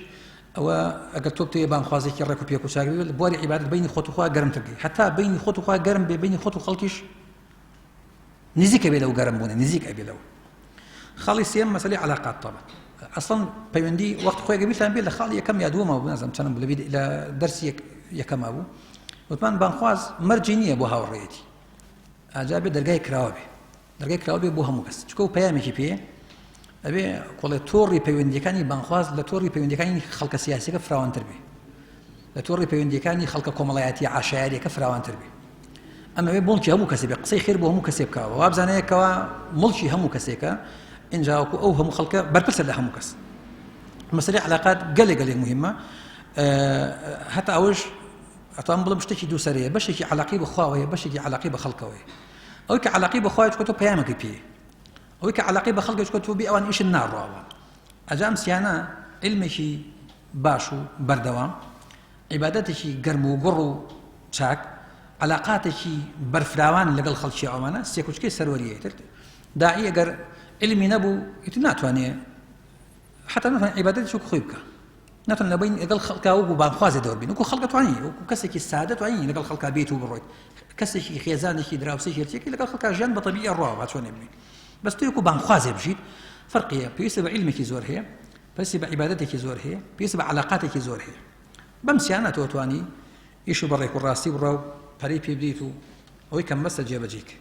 S1: ئەوە ئەگەر تۆ بتەوێ بانخوازێکی ڕێک و پێک و چاک بێت بواری عیبادەت بینی خۆت و خوا گەرمتر بکەی حتا بینی خۆت و خوا گەرم بێ بینی خۆت و خەڵکیش نزیکە بێ لەو گەرم بوونە نزیک ئەبێ لەو خاڵی سێم مەسەلەی علاقات طبعا ئەسڵەن پەیوەندی وەخت خۆی گەبیتان بێ لە خاڵی یەکەم یا دووەمە بوو نازانم چەندم لە دەرسی یەکەما بوو وتمان بانخواز مەرجی نییە بۆ هاوڕێیەتی ئاجا بێ دەرگای کراوە بێ دەرگای کراوە بێ بۆ هەموو کەس چکە و پەیامێکی پێ ئەبێ کۆڵێ تۆڕی پەیوەندیەکانی بانخواز لە تۆڕی پەیوەندیەکانی خەڵکە سیاسیەکە فراوانتر بێ لە تۆڕی پەیوەندیەکانی خەڵکە کۆمەڵایەتی عشایەریەکە فراوانتر بێ ئەمە بێ مڵکی هەموو کەسێ بێ قسەی خێر بۆ هەموو کەسێ بکەوە وابزانەیەکەوە مڵکی هەموو کەسێکە ئینجاوەکو ئەو هەموو خەڵکە بەرپرسە لە هەموو کەس مەسەلەی علاقات گەلێ گەلێ مهمە هەتا ئەوەش ئەتوان بڵم شتێکی دوو سەرەیە بەشێکی علاقی بە خواوەیە بەشێکی علاقی بە خەڵکەوەیە ئەوەی کە علاقی بە خوایە چونکە تۆ پەیامەکەی پێیە ئەوەی کە علاقی بە خەڵکە چونکە تۆ بێ ئەوان ئیشت ناڕواوە ئەجا ئەم سیانە علمێکی باش و بەردەوام عیبادەتێکی گەرم و گوڕ و چاک علاقاتێکی بەرفراوان لەگەڵ خەڵکی ئەوانە سێکوچکەی سەروەریە تر داعی ئەگەر علمی نەبوو ئیتر ناتوانێ حتا ناتوانێت عیبادەتی چوک خۆی بکە ناتوان لە بین لەگەڵ خەڵکا وەکو بانخوازێ دەور بین وەکو خەڵکە توانی وەکو کەسێکی سادە توانی لەگەڵ خەڵکا بێت و بڕۆیت کەسێکی خێزانێکی دراوسێکی هەرچێکی لەگەڵ خەڵکا ژیان بە تەبیعی ڕواوە با چۆنێ ببین بەس تۆ وەکو بانخوازێ بژیت فەرقیە پێویستە بە عیلمێکی زۆر هەیە پێویستی بە عیبادەتێکی زۆر هەیە پێویستی بە عەلاقاتێکی زۆر هەیە بەم سیانە تۆ توانی ئیش و بە ڕێک و ڕاستی بڕا و پەرەی پێ بدەیت و ئەوەی کەم بەسە جێبەجێی کەی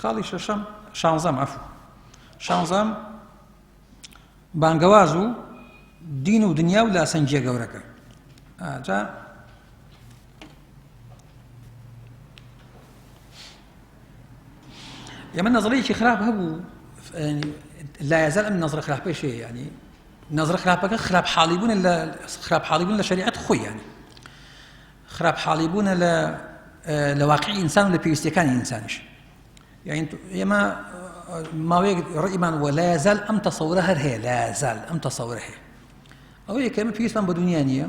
S1: خاڵی شەشەم شانزەم عەفو شانزەم بانگەواز و دین و دنیا و لاسەنگیە گەورەکە ئاجا ئێمە نەزڕەیەکی خراپ هەبوو لا يزال ئەم نەزرە خراپەی شەیە ینی نەزرە خراپەکە خراپ حاڵی بوون لە خراپ حاڵی بوون لە شریعەت خۆی ینی خراپ حاڵی بوونە لە لە واقعی ئینسان و لە پێویستیەکانی ئینسانیش یعنی ئێمە ماوەیەک ڕئیمان وە لا يزال ئەم تەسەورە هەر هەیە لا يزال ئەم تەسەورە هەیە ئەوەیە کە ئێمە پێویستمان بە دنیا نییە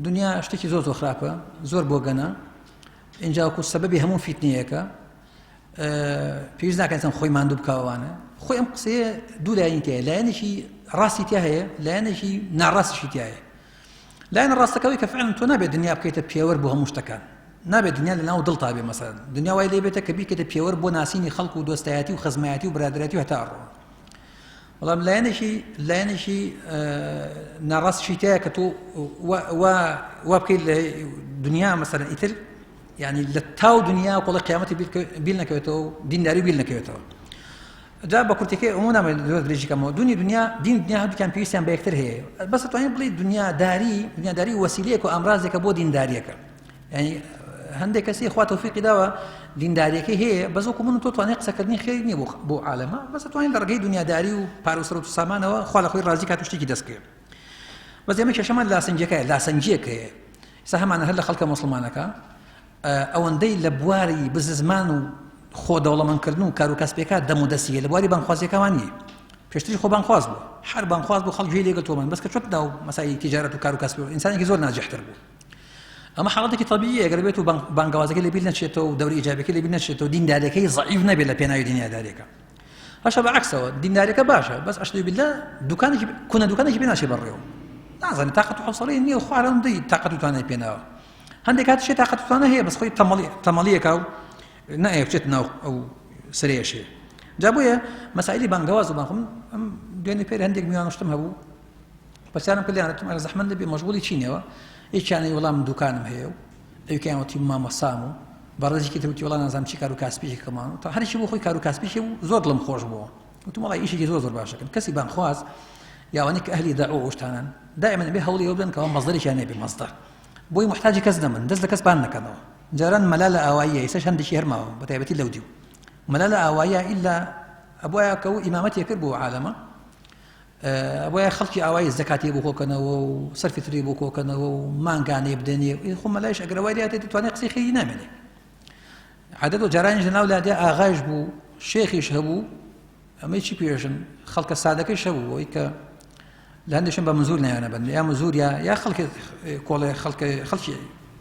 S1: دنیا شتێکی زۆر زۆر خراپە زۆر بۆگەنە اینجا وەکو سەبەبی هەموو فیتنەیەکە پێویست ناکات ئینسان خۆی ماندوو بکاوانە خۆی ئەم قسەیە دوو لایەنی تایە لایەنێکی ڕاستی تیا هەیە لایەنێکی ناڕاستیشی تیا هەیە لایەنە ڕاستەکەوەی کە فعلا تۆ نابێت دنیا بکەیتە پێوەر بۆ هەموو شتەکان نابێت دنیا لە ناو دڵتا بێ مەسەلەن دنیا وای لێ بێتە کە بیکەیتە پێوەر بۆ ناسینی خەڵک و دۆستایەتی و خزمایەتی و برادەرەتی و هەتا ئەڕۆ بەڵام لایەنێکی لایەنێکی ناڕاستیشی تایە کە تۆ وا بکەیت لە دنیا مەسەلەن ئیتر یعنی لە تاو دنیا کۆڵی قیامەتی بیر نەکەوێتەوە و دینداری بیر نەکەوێتەوە جا بە کورتەکەی ئەوە نامەوێت زۆر درێژی کەمەوە دونی دنیا دین دنیا هەردووکیان پێویستیان بە یەکتر هەیە بەس توانین بڵێ دنیاداری دنیاداری وەسیلەیەک و ئامرازێکە بۆ دینداریەکە یعنی هەندێک کەسی خوا تۆفیقی داوە دینداریەکەی هەیە بەس وەکو من و تۆ توانای قسەکردنی خێری نییە بۆ بۆ عالەمە بەس توانین لە ڕێگەی دنیاداری و پارە و سەرۆت و سامانەوە خوا لە خۆی ڕازی کات و شتێکی دەست بکەوێت بەس ئێمە کێشەمان لاسەنگیەکە لاسەنگیەک هەیە ئێستا هەمانە هەر لە خەڵکە موسڵمانەکە ئەوەندەی لە بواری بززمان و خۆ دەوڵەمەندکردن و کار و کاسپێکا دەم و دەستی لە بواری بانخوازیەکەوان نییە پێشتری خۆ بانخواز بوو هەر بانخواز بوو خەڵک گوێی لێگرتووە بەس کە چۆت ناو مەسای تیجارەت و کار و کاسب ئینسانێکی زۆر ناجحتر بوو ئەمە حاڵەتێکی طبیعیە ئەگەر بێت و بانگەوازەکەی لەبیر نەچێتەوە و دەوری ئیجابەکەی لەبیر نەچێتەوە دیندارەکەی ضعیف نەبێت لە پێناوی دنیادارێکە باشە بە عەکسەوە دیندارەکە باشە بەس ئەشتوی بالله دوکانێکی کونە دوکانێکی پێ ناچێ بەڕێوە نازانێت تاقەت و حەوسەڵەی نییە و خوارم دەی تاقەت و توانای پێناوە هەندێک کاتیش تاقەت و توانا هەیە بەس خۆی تەمەڵی تەمەڵیەکە و نایە بچێت ناو ئەو سرەیەشێ جا بۆیە مەسائلی بانگەواز و بانخم ئەم دوێنێ پێر هەندێک میوان شتم هەبوو پرسیارم کرد لێیان وتم ئەرە زەحمەت نەبێ مەشغوڵی چینەوە یەکیانەی وەڵام من دوکانم هەیە و ئەویکیان وتی مامۆسام و بەڕێزێکی تر وتی وەڵا نازانم چی کار و کاسپیکی کەمان تا هەرێکی بۆ خۆی کار و کاسپیکی بوو زۆر دڵم خۆش بووە وتم وەڵا ئیشێکی زۆر زۆر باشەکەن کەسی بانخواز یاوانەی کە ئەهلی دەعوە و شتانن دائما ئەبێ هەوڵی ئەوە بدەن کەوا مەصدەرێکیان نەبێ مەصدەر بۆی محتاجی کەس نەبن دەست لە کەس پان نەکەنەوە جاران مەلا لە ئاواییە ئێستاش هەندێکی هەر ماوە بە تایبەتی لەو دیو مەلا لە ئاواییە ئیلا ئەبوایە کە ئەو ئیمامەتی کرد بۆ عالەمە ئەبوایە خەڵکی ئاوایی زەکاتی بۆ کۆکەنەوە و سەرفی تری بۆ کۆکەنەوە و مانگانەی بدەنێ خۆ مەلایش ئەگەر وای لێهاتێ دەتوانێت قسەی خێری نامێنێ عادەت و جارانیش لەناو لادێ ئاغایش بوو شێخیش هەبوو. ئەمەی چی پێژن خەڵکە سادەکەی شەبوو ئەوەی کە لە هەندێک شوێن بە مزور نایانە بن یا مزور یا یا خەڵکی کۆڵێ خەڵکە خەڵکی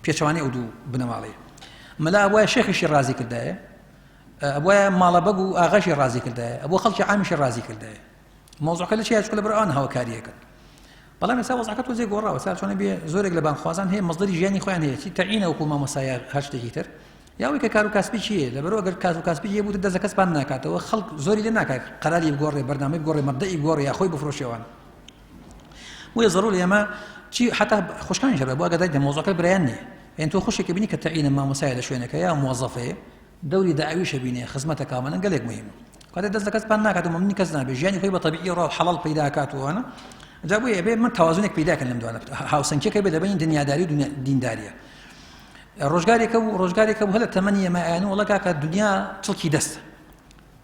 S1: پێچەوانەی ئەو دوو بنەماڵەیە مەلا ئەبوایە شێخیشی ڕازی کردایە ئەبوایە ماڵە بەگ و ئاغاشی ڕازی کردایە ئەبوو خەڵکی عامیشی ڕازی کردایە مۆزعەکە لە چیە چکە لەبەر ئەوان هاوکاریەکەن بەڵام ئێستا وەزعەکە تۆزێ گۆڕاوە سا چۆنە بێ زۆرێک لە بانخوازان هەیە مەزدەری ژیانی خۆیان هەیە چی تەعینە وەکو مامۆستایە هەر شتێکی تر یا ئەوەی کە کار و کاسبی چییە لەبەرەوە گەر کار و کاسبی هەیە بوو دەست لە کەس پان ناکاتەوە خەڵک زۆری لێ ناکات قەراری بگۆڕێ بەرنامەی بگۆڕێ مەبدەئی بگۆڕێ یا خۆی بفرۆشێوان بۆیە زەرور ئێمە چی حتا خوشکانی هەبێ بۆ ئەگەر دایک مۆزەکە برایان نییە یان تۆ خوشێکە بینی کە تەعینە مامۆسایە لە شوێنەکە یا مۆزەفەیە دەوری داویشە بینێ خزمەتە کامەنە گەلێک مهمە کاتێ دەست لە کەس پان ناکات و مەمنونی کەس نابێ ژیانی خۆی بە تەبیعی ڕاو حەڵاڵ پەیدا کات و ئەوانە جا بۆیە ئەبێ من تەوازنێک پەیدا کەن لەم دوانە هاوسەنگیەکە بێ لە بەین دنیاداری و دینداریە ڕۆژگارێکە بوو ڕۆژگارێکە بوو هەلە تەمەنی ئێمە ئەیان وەڵا کاکە دنیا چڵکی دەستە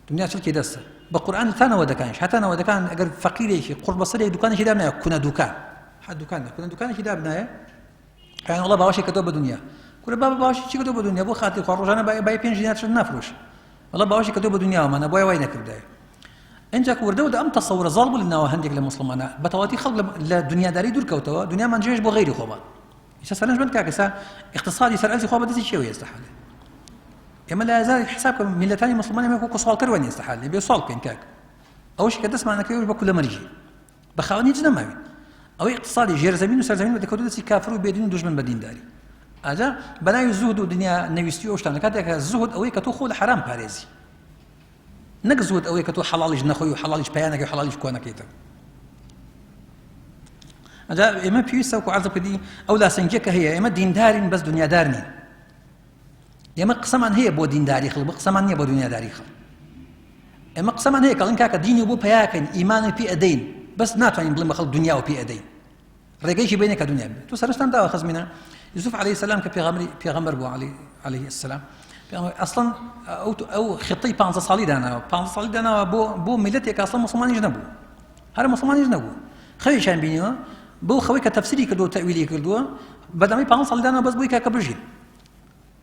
S1: دنیا چڵکی دەستە بە قورئان تا نەوەدەکانیش هەتا نەوەدەکان ئەگەر فەقیرێکی قوڕ بەسەرێک دوکانێکی دابنایە کونە دوکان هەر دوکان کونە دوکانێکی دابنایە ئەیان وەڵا باوەشی کردەوە بە دنیا کورە بابا باوەشی چی کردەوە بە دنیا بۆ خاتری خوا ڕۆژانە بای پێنج دینار شت نافرۆشی وەڵا باوەشی کردەوە بە دنیاوەمانە بۆیە وای نەکردایە ئینجا کە وردە وردە ئەم تەسەورە زاڵ بوو لە ناوە هەندێک لە موسڵمانە بە تەواوەتی خەڵک لە دنیاداری دوور کەوتەوە دنیامان جێش بۆ غەیری خۆمان ئێستا سەرنج بن کاکە ئێستا اقتصادی سەر ئەرزی خوا بەدەستی کێوە ئێستا حالێ ئێمە لە هەزار حساب کە میلەتانی موسڵمان ئێمە وەکو سواڵکەر وەن ئێستا حالێ بێ سواڵ بکەین کاک ئەوەشی کە دەستمانەکەی بە کولە مەرگی بە خاوەن هیچ نەماوین ئەوەی اقتصادی ژێرزەمین و سەرزەمین دەکەوتە دەستی کافر و بێدین و دوژمن بە دینداری ئاجا بەناوی زوهد و دنیا نەویستی ئەو شتانە کاتێک کە زوهد ئەوەی کە تۆ خۆ لە حەرام پارێزی نەک زوهد ئەوەی کە تۆ حەڵاڵیش نەخۆی و حەڵاڵیش پەیا نەکەی و حەڵاڵیش کۆ نەکەیتەوە ئەجا ئێمە پێویستە وەکو عەرزم کردی ئەو لاسەنگیە کە هەیە ئێمە دیندارین بەس دنیادار نین ئێمە قسەمان هەیە بۆ دینداری خەڵک قسەمان نییە بۆ دنیاداری خەڵک ئێمە قسەمان هەیە کەڵین کاکە دینی بۆ پیاکەین ئیمانی پێ ئەدەین بەس ناتوانین بڵێن بە خەڵک دنیا و پێ ئەدەین ڕێگەیەکی بینێ کە دنیا بێت تۆ سەرنجتان داوە خزمینە یوسف عەلەیهی سەلام کە پێغەمبەری پێغەمبەر بوو عەلی عەلەیهی السلام ئەسڵەن ئەو ئەو خطەی پ ساڵی داناوە پ ساڵی داناوە بۆ بۆ میلەتێک ئەسڵەن مسلمانیش نەبوو هەر مسلمانیش نەبوو خەوێکیان بینیوە بۆ خەوەی کە تەفسیری کردووە تەویلی کردووە بەدەمەی پ ساڵی داناوە بەس بۆی کاکە بژین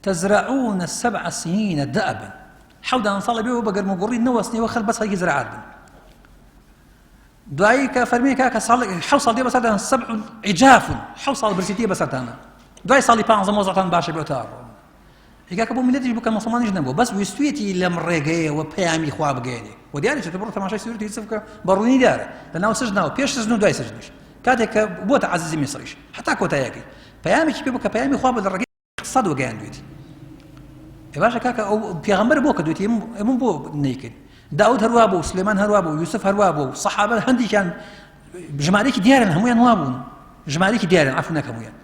S1: تزرعون سبع سنين دأبا حەودان ساڵە بێەوە بە گەرم و گوڕی نەوەستنەوە خەر بەس خەڵکی زراعات بن دوایی کە فەرمی کاکە ساڵ حەو ساڵ دێ بەسەردان سەبع عجاف حەو ساڵ برسێتی بەسەرتانە دوای ساڵی پانزە مۆزەتان باشە بێ تا ڕۆن کاکە بۆ میلەتیش بکە مسلمانیش نەبوو بەس ویستویەتی لەم ڕێگەیەوە پەیامی خوا بگەێنێ و دیارە چێتە بڕۆ تەماشای سورەتی یوسف بکە بە ڕوونی دیارە لە ناو سجنەوە پێش سجن و دوای سجنیش کاتێک کە بۆتە عەزیزی میسریش هەتا کۆتاییەکەی پەیامێکی پێ بوو کە پەیامی خوا بە لە ڕێگەی اقتصاد وەگەیاندوێتی ئێ باشە کاکە ئەو پێغەمبەر بۆ کردوێتی ئێمە بۆ نەیکرد داود هەروا بوو سلێمان هەروا بوو یوسف هەروا بوو سەحابە هەندێکیان ژمارەیەکی دیارن هەمویان وا بوون ژمارەیەکی دیارن عفو نەک هەمویان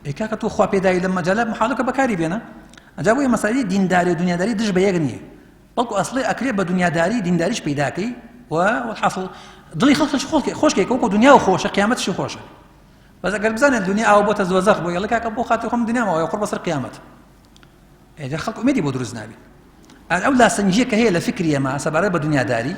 S1: ئێ کاکە تۆ خوا پێداوی لەم مەجالە محاڵەکە بەکاری بێنە ئەجا بۆیە مەسەلەی دینداری و دنیاداری دژ بە یەک نییە بەڵکو ئەسڵێ ئەکرێ بە دنیاداری دینداریش پەیداکەی و حاصل دڵی خەڵکش خۆشکێک وەکو دنیا و خۆشە قیامەتشی خۆشە بەس ئەگەر بزانێت دنیا ئاو بۆتە دۆزەخ بۆ یەڵە کاکە بۆ خاتری خۆم دنیا ماوە قوڕ بەسەر قیامەت ئێجا خەڵک ئومێدی بۆ دروست نابێت ئەو لاسەنگیە کە هەیە لە فکری ئێمە سەبارەت بە دنیاداری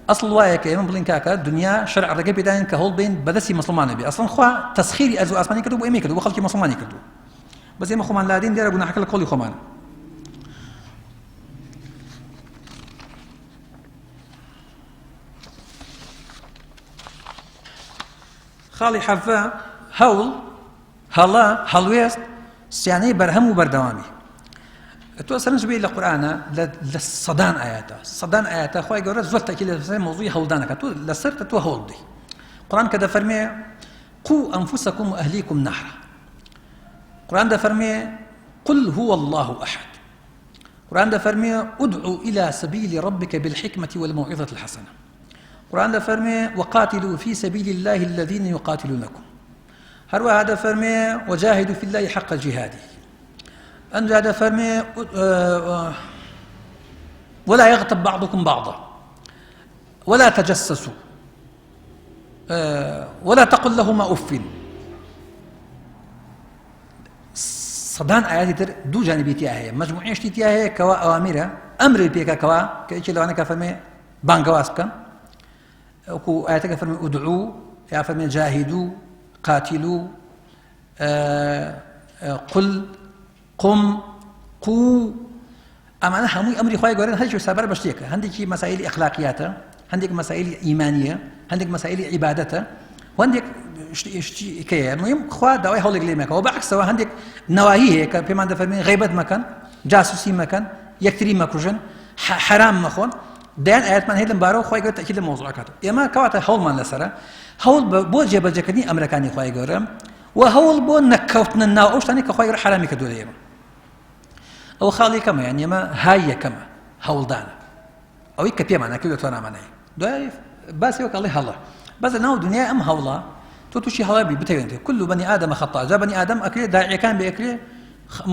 S1: ئەسڵ وایە کە ئێمە بڵین کاکە دنیا شەرع ڕێگە پێداین کە هەوڵ بین بەدەستی مسلمانە بێ ئەسڵەن خوا تەسخیری ئەرز و ئاسمانی کردو بۆ ئێمەی کردو بۆ خەڵکی مسلمانی کردو بەس ئێمە خۆمان لادین دیارە گوناحەکە لە کۆڵی خۆمانە خاڵی حەڤە، هەوڵ، هەڵە، هەڵوێست، سیانەی بەرهەم و بەردەوامی. تۆ سەرنج بێ لە قورئانە لە سەدان ئاەتە سەدان ئاەتە خی گەورە زۆر تەکی لە سەر مۆزوی هەوڵدانەکە تۆ لەسەر تۆ هەوڵ بدەیت قورآن کە دەفەرمێ قو أنفسكم وأهليكم نارا قرآن دەفەرمێ قل هو الله أحد قرآن دەفەرمێ ادعو إلى سبيل ربك بالحكمة والموعظة الحسنة قورئان دەفەرمێ وقاتلوا في سبيل الله الذين يقاتلونكم هەروەها دەفەرمێ وجاهدوا في الله حق جهاده ئەنجا دەفەرمێ ولا يغتب بعضكم بعضا ولا تجسسوا ولا تقل لهما أف سەدان ئاەتی تر دوو جانبی تیا هەیە مجموعێشتی تیا هەیە کەوا ئەوامرە ئەمری پێکە کەوا کە یەکێ لەوانە کە فەرمێ بانگەواز بکەن وەکو ئاەتەکە فەرمی ئودعو یا فەرمی جاهدو قاتلو قل قم قو. ئەمانە هەمووی ئەمری خوای گەورەن هەرێکی سەبارەت بە شتێکە هەندێکی مەسایلی ئەخلاقیاتە هەندێک مەسایلی ئیمانیە هەندێک مەسایلی عیبادەتە هەندێک شتی کەیە مهم خوا داوای هەوڵێک لێ مەکەوە بەعکسەوە هەندێک نەواهی هەیە کە پێمان دەفەرمێن غیبەت مەکەن جاسوسی مەکەن یەکتری مەکوژن حرام مەخۆن دەیان ئاەتمان هەیە لەم بارەوە خوای گەورە تەئکید لە مەوزوع کات ئێمە کەواتە هەوڵمان لەسەرە هەوڵ بۆ جێبەجێکردنی ئەمرەکانی خوای گەورە و هەوڵ بۆ نەکەوتنە ناو ئەو شتانەی کە خوای گەورە حرامی کردووە لە ئێمە ئەوە خاڵی یەکەمە یان ئێمە های یەکەمە هەوڵدانە ئەوەی کە پێمان نەکرد لە توانامانەیە دوای باسی وەک ئەڵێ هەڵە بەس لە ناو دنیای ئەم هەوڵە تۆ تووشی هەڵە بی بتەوێنێت كل بني آدم خطاء جا بني آدم ئەکرێ داعیەکان بێ ئەکرێ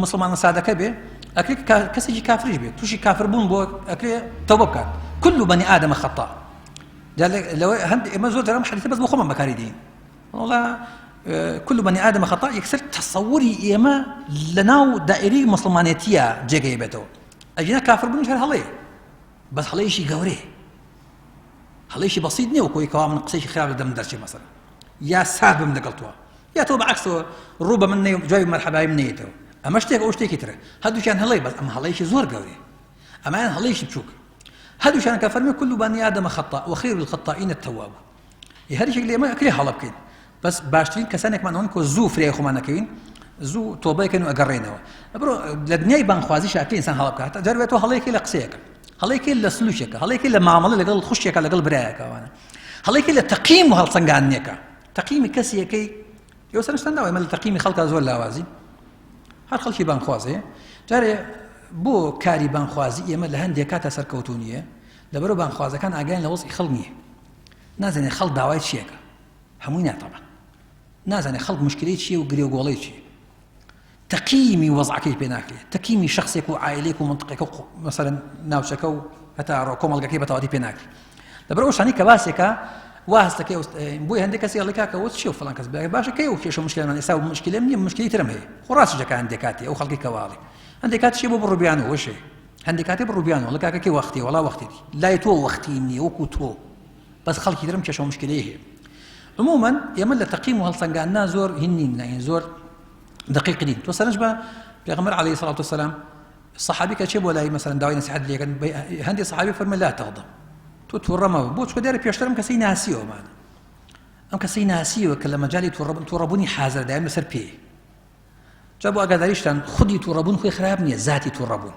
S1: مسلمانە سادەکە بێ ئەکرێ کەسێکی کافریش بێت تووشی کافر بوون بۆ ئەکرێ تەوبە بکات كل بني آدم خطاء جا لەوە هەند ئێمە زۆر جارم حەدیثە بەس بۆ خۆمان بەکاری دێین وەڵا كل بني آدم خطاء یەکسەر تەسەوری ئێمە لەناو دائیرەی مسلمانێتیە جێگەی بێتەوە ئەگینا کافر بوونیش هەر هەڵەیە بەس هەڵەیەکی گەورەیە هەڵەیەکی بەسیط نییە وەکۆی کەوا من قسەیەکی خراپ لە دەم دەرچێ مەسەلەن یا سارد بم لەگەڵ تۆ یا تۆ بەعکسەوە ڕوو بە من نەی جوابی مەرحەبای من نەیەتەوە ئەمە شتێک ئەو شتێکی ترە هەردووکیان هەڵەی بەس ئەمە هەڵەیەکی زۆر گەورەیە ئەمایان هەڵەیەکی بچووک هەردووکیان کە فەرمی كل بني آدم خطاء وخير الخطائين التواب هەر یەکێک لە ئێمە ئەکرێ هەڵە بکەین بەس باشترین کەسانێکمان ئەوەن کۆ زوو فریای خۆمان نەکەوین زوو تۆبەکەن و ئەگەڕێنەوە بڕۆ لە دنیای بانخوازیش ئەکرێ ئینسان هەڵە بکات جار تۆ هەڵەیەکی لە قسەیەکە هەڵەیەکی لە سلوکێکە هەڵەیەکی لە مامەڵە لەگەڵ خوشکێکە لەگەڵ برایەکەوانە هەڵەیەکی لە تەقیم و هەڵسەنگاندنێکە تەقیمی کەسیەکەی ئێوە سەرنجتان داوە ئێمە لە تەقیمی خەڵکا زۆر لاوازی هەر خەڵکی بانخوازەیە جارێ بۆ کاری بانخوازی ئێمە لە هەندێک کاتە سەرکەوتو نییە لەبەرو بانخوازەکان ئاگایان لە وەزعی خەڵک نییە نازانێ خەڵک داوای چیەکە هەمووی ناتەبە نازانێ خەڵک مشکلەی چییە و گرێ و گۆڵەی چییە تەقیمی وەزعەکەی پێ ناکرێت تەقیمی شخصێک و عائلێک و منطقێک و مەسەلەن ناوچەکە و هەتا ڕۆ کۆمەڵگەکەی بە تەواوەتی پێ ناکرێت لەبەر ئەو شتانەی کە باسێکە وا هەستەکەی بۆی هەندێک کەسی ئەڵێ کاکە وە چیە فڵان کەس باشە کەی ئەو کێشە مشکلەمان ئێستا مشکلەم نییە مشکلی ترم هەیە خۆ ڕاستیش دەکا هەندێک کاتی ئەو خەڵکی کەواڵی هەندێک کات چیە بۆ بڕوبیان و وەشێ هەندێک کاتێ بڕوبیان وەڵا کاکە کێ وەختی وەڵا وەختێتی لای تۆ وەختی نییە وەکو تۆ بەس خەڵکی ترم کێشە و مشکلەی هەیە عموما ئێمە لە تەقیم و هەڵسەنگاندنا زۆر هین نین ناین زۆر دقیق نین تۆ سەرنج بە پێغەمبەر عەلەیهی سەڵات وسەلام صحابی کە چێ بۆ لای مەسەلەن داوای نەسیحەت لێکەن هەندێک صحابی فەرمە لا تغضب تۆ تووڕە مەبە بۆ چکە دیارە پێشتر ئەم کەسەی ناسیەوەمانە ئەم کەسەی ناسیەوە کە لە مەجالی تووڕەبوونی حازر دایم لەسەر پێ جا بۆ ئاگاداریشتان خودی تووڕەبوون خۆی خراپ نییە زاتی تووڕەبوون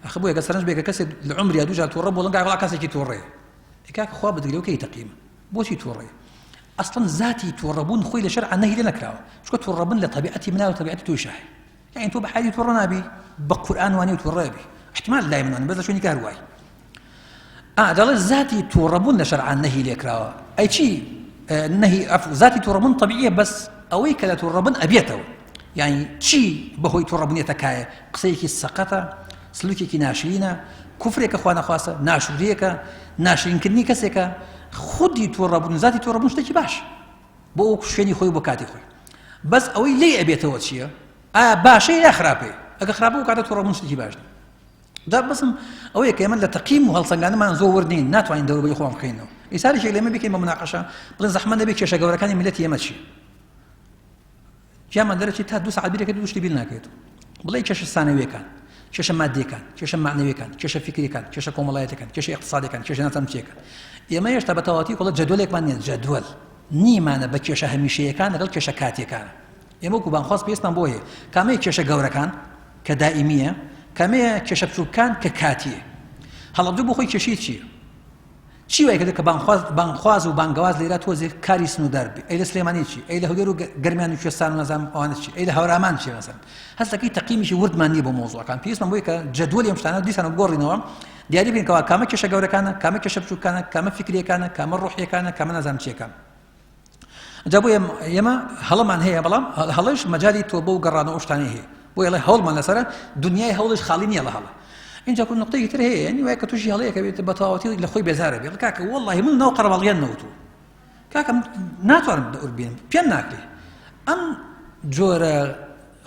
S1: ئەخ بۆیە گە سەرنج بێ کە کەسێک لە عمریا دوو جار تووڕە بوو ڵنگا کەسێکی تووڕەیە کاک خوا بدگرێ و کەی تەقیمە بۆچی تووڕەیە ئەسڵەن زاتی تووڕەبوون خۆی لە شەرع نەهی لێ نەکراوە چونکە تووڕەبوون لە تەبیعەتی منە و تەبیعەتی تۆیشە هەیە یعنی تۆ بە حالی تووڕە نابی بە قورئان وانی و تووڕە بی احتمال لای من وانی بەس لە شوێنی کار وای ئا دەڵێ زاتی تووڕەبوون لە شەرعان نەهی لێکراوە ئەی چی نەهی زاتی تووڕەبوون طبیعیە بەس ئەوەی کە لە تووڕەبوون ئەبێتەوە یعنی چی بەهۆی تووڕەبوونێتە کایە قسەیەکی سەقەتە سلوکێکی ناشرینە کوفرێکە خوا نەخواستە ناشوریەکە ناشرینکردنی کەسێکە خودی تووڕەبوون زاتی تووڕەبوون شتێکی باش بۆ ئەو شوێنی خۆی بۆ کاتی خۆی بەس ئەوەی لێی ئەبێتەوە چییە ئایا باشە یا خراپەیە ئەگە خراپە و کاتە تووڕەبوون شتێکی باش نیە جا بەسم ئەوەیە کە ئێمە لە تەقیم و هەڵسەنگاندنمان زۆر ورد نین ناتوانین دەوروبەری خۆمان بخەینەوە ئیسارێک لە ئێمە بکەین بە مناقەشە بڵێن زەحمەت نەبێ کێشە گەورەکانی میللەتی ئێمە چی گیانمان دەرەچێت تا دوو سەعات بیرەکەیت دوو شتی بیر ناکەیت بڵێ کێشە سانەویەکان کێشە مادیەکان کێشە معنەویەکان کێشە فکریەکان کێشە کۆمەڵایەتەکان کێشە اقتصادەکان کێشە نازانم چیەکان ئێمە هێشتا بە تەواوەتی کۆڵە جەدوەلێکمان نییە جەدوەل نیمانە بە کێشە هەمیشەیەکان لەگەڵ کێشە کاتیەکان ئێمە وەکو بانخواز پێویستمان بۆ هەیە کامەیە کێشە گەورەکان کە دائیمیە کامەیە کێشە بچووکان کە کاتیە هەڵەبجە بۆ خۆی کێشەی چییە چی وای کردە کە بانخواز بانخواز و بانگەواز لێرە تۆزێک کاری سنوودار بێ ئەی لە سلێمانی چی ئەی لە هەولێر و گەرمیان و کوێستان و نازانم ئەوانە چی ئەی لە هەورامان چی مەسەن هەست دەکەی تەقیمیشی وردمان نییە بۆ مەوزوعەکان پێویستمان بۆیە کە جەدوەلی ئەم شتانە دیسان بگۆڕینەوە دیاری بکەین کەوا کامە کێشە گەورەکانە کامە کێشە بچووکانە کامە فیکریەکانە کامە ڕۆحیەکانە کامە نازانم چیەکان جا بۆیە ئێمە هەڵەمان هەیە بەڵام هەڵەش مەجای تۆبە و گەڕانەوە ئەو شتانەی هەیە بۆیە ئەڵێ هەوڵمان لەسەرە دنیای هەوڵش خاڵی نییە لە هەڵە اینجا کو نقطەیەکی تر هەیە یعنی وایە کە تووشی هەڵەیەکە بێت بە تەواوەتی لە خۆی بێزارە بێت کاکە وەڵڵاهی من ناو قەرەباڵغیان نەوتوو کاکە ناتوانم دەور بێنم پێم ناکرێ ئەم جۆرە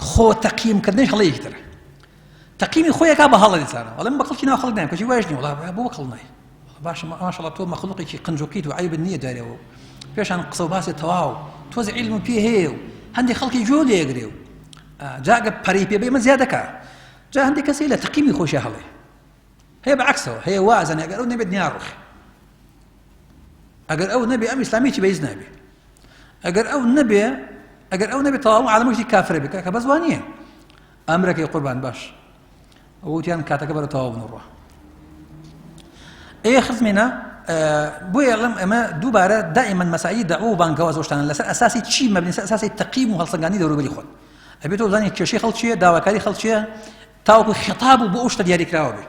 S1: خۆ تەقیمکردنی هەڵەیەکی ترە تەقیمی خۆیەکا بە هەڵە دیسانە وەڵم بە خەڵکی ناو خەڵک نایم کەچی وایش نیە وەڵا بۆ بە خەڵک نای باشە ماشەڵا تۆ مەخلوقێکی قنجوقیت و عیبت نییە جارێەوە پێشان قسە و باسی تەواو تۆز عیلم پێ هەیە و هەندێک خەڵکی گوێ لێگرێ و جاگە پەرەی پێ بێ من زیاد دەکا. جا هەندێک کەسی لە تەقیمی خۆشی هەڵێ هەیە بە عەکسەوە هەیە وا ئەزانێ ئەگەر ئەو نەبێت ناڕوخێ ئەگەر ئەو نەبێ ئەم ئیسلامیی بەیز نابێ ئەگەر ئەو نەبێ ئەگەر ئەو نەبێ تەواو عالەمێکی کافرە بێ کاکە بەس وا نییە ئەمرەکەی قوربان باش وتیان کاتەکە بەرە تەواو بنڕوە ئێ خزمینە بۆیە ئەڵێم ئەمە دووبارە دائما مەسائلی دەعوە و بانگەواز و شتانە لەسەر ئەساسی چی مەبنی سەر ئەساسی تەقیم و هەڵسەنگاندنی دەوروبەری خۆت ئەبێت تۆ بزانی کێشەی خەڵک چییە داواکاری خەڵک چییە تاوەکو خیتاب و بۆ ئەو شتە دیاریکراوە بێ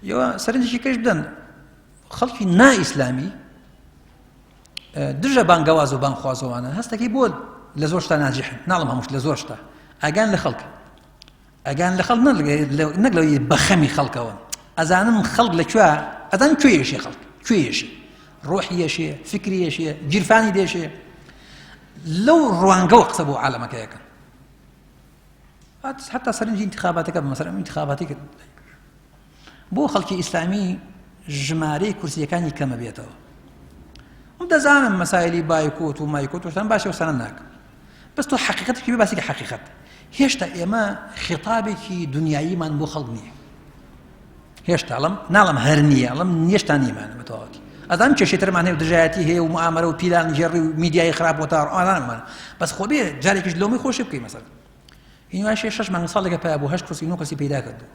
S1: یوە سەرنجێکی کەش بدەن خەڵکی نائیسلامی دژە بانگەواز و بانگخوازەوانە هەستەکەی بۆ لە زۆر شتا ناجیحن ناڵم هەمووش لە زۆر شتا ئەگان لە خەڵک ئەگان لە خەڵک نەک لەوەی بەخەمی خەڵکەوە ئەزانم خەڵک لە کوێ ئەزانم کوێ یەشێ خەڵک کوێ یەشێ ڕۆحی یەشێ فکری یەشێ گیرفانی دێشێ لەو ڕوانگەوە قسە بۆ عالەمەکە یەکەن حتا سەرنجی انتخاباتەکە بە مەسەر ئەم انتخاباتی کرد بۆ خەڵکی ئیسلامی ژمارەی کورسیەکانی کەمە بێتەوە دەزانم مەسایلی بایکۆت و مایکۆت وشتان باشە وسانە ناکەم بەس تۆ حەقیقەتێکی بێ باسێکی حەقیقەت هێشتا ئێمە خیتابێکی دنیاییمان بۆ خەڵک نییە هێشتا ئەڵم ناڵم هەر نییە ئەڵم هێشتا نیمانە بە تەواوەتی ئەزانم کێشەی ترمان هەیە و دژایەتی هەیە و مؤامرە و پیلانگێڕی و میدیای خراپ بۆ تا ئەوانمان بەس خۆ بێ جارێکیش لۆمەی خۆشی بکەی مەسەل این واشێ شەش مانگ ساڵێکە پیا بۆ هەشت کورسی نۆ کەسی پەیدا کردو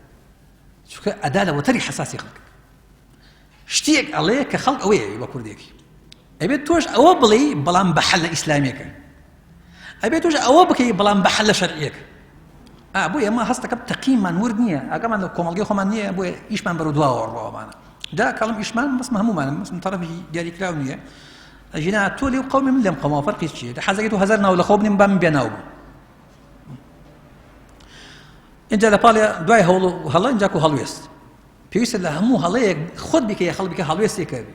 S1: چونکە ئەدا لە وەتەری حەساسی خەڵک شتێک ئەڵێ کە خەڵک ئەوەیە بە کوردێکی ئەبێت تۆش ئەوە بڵێ بەڵام بە حەلە ئیسلامیەکە ئەبێت تۆش ئەوە بکەی بەڵام بە حەلە شەرعیەکە ئا بۆ ئێمە هەستەکەم تەقیمان ورد نییە ئاگامان لە کۆمەڵگەی خۆمان نییە بۆیە ئیشمان بەرەو دواوە ڕۆوەمانە جا کەڵم ئیشمان بەسم هەمومانم بەسم تەڕەفی دیاریکراو نییە ئەژینا تۆ لێو قەومی من لێم قەومەوە فەرقی چییە حەزەکەی تۆ هەزار ناو لە خۆ بنیم با من بێ ناو بم اینجا لە پاڵێ دوای هەوڵ و هەڵە اینجاکو هەڵوێست پێویستە لە هەموو هەڵەیەک خۆت بیکەی خەڵک بیکە هەڵوێستێک هەبێ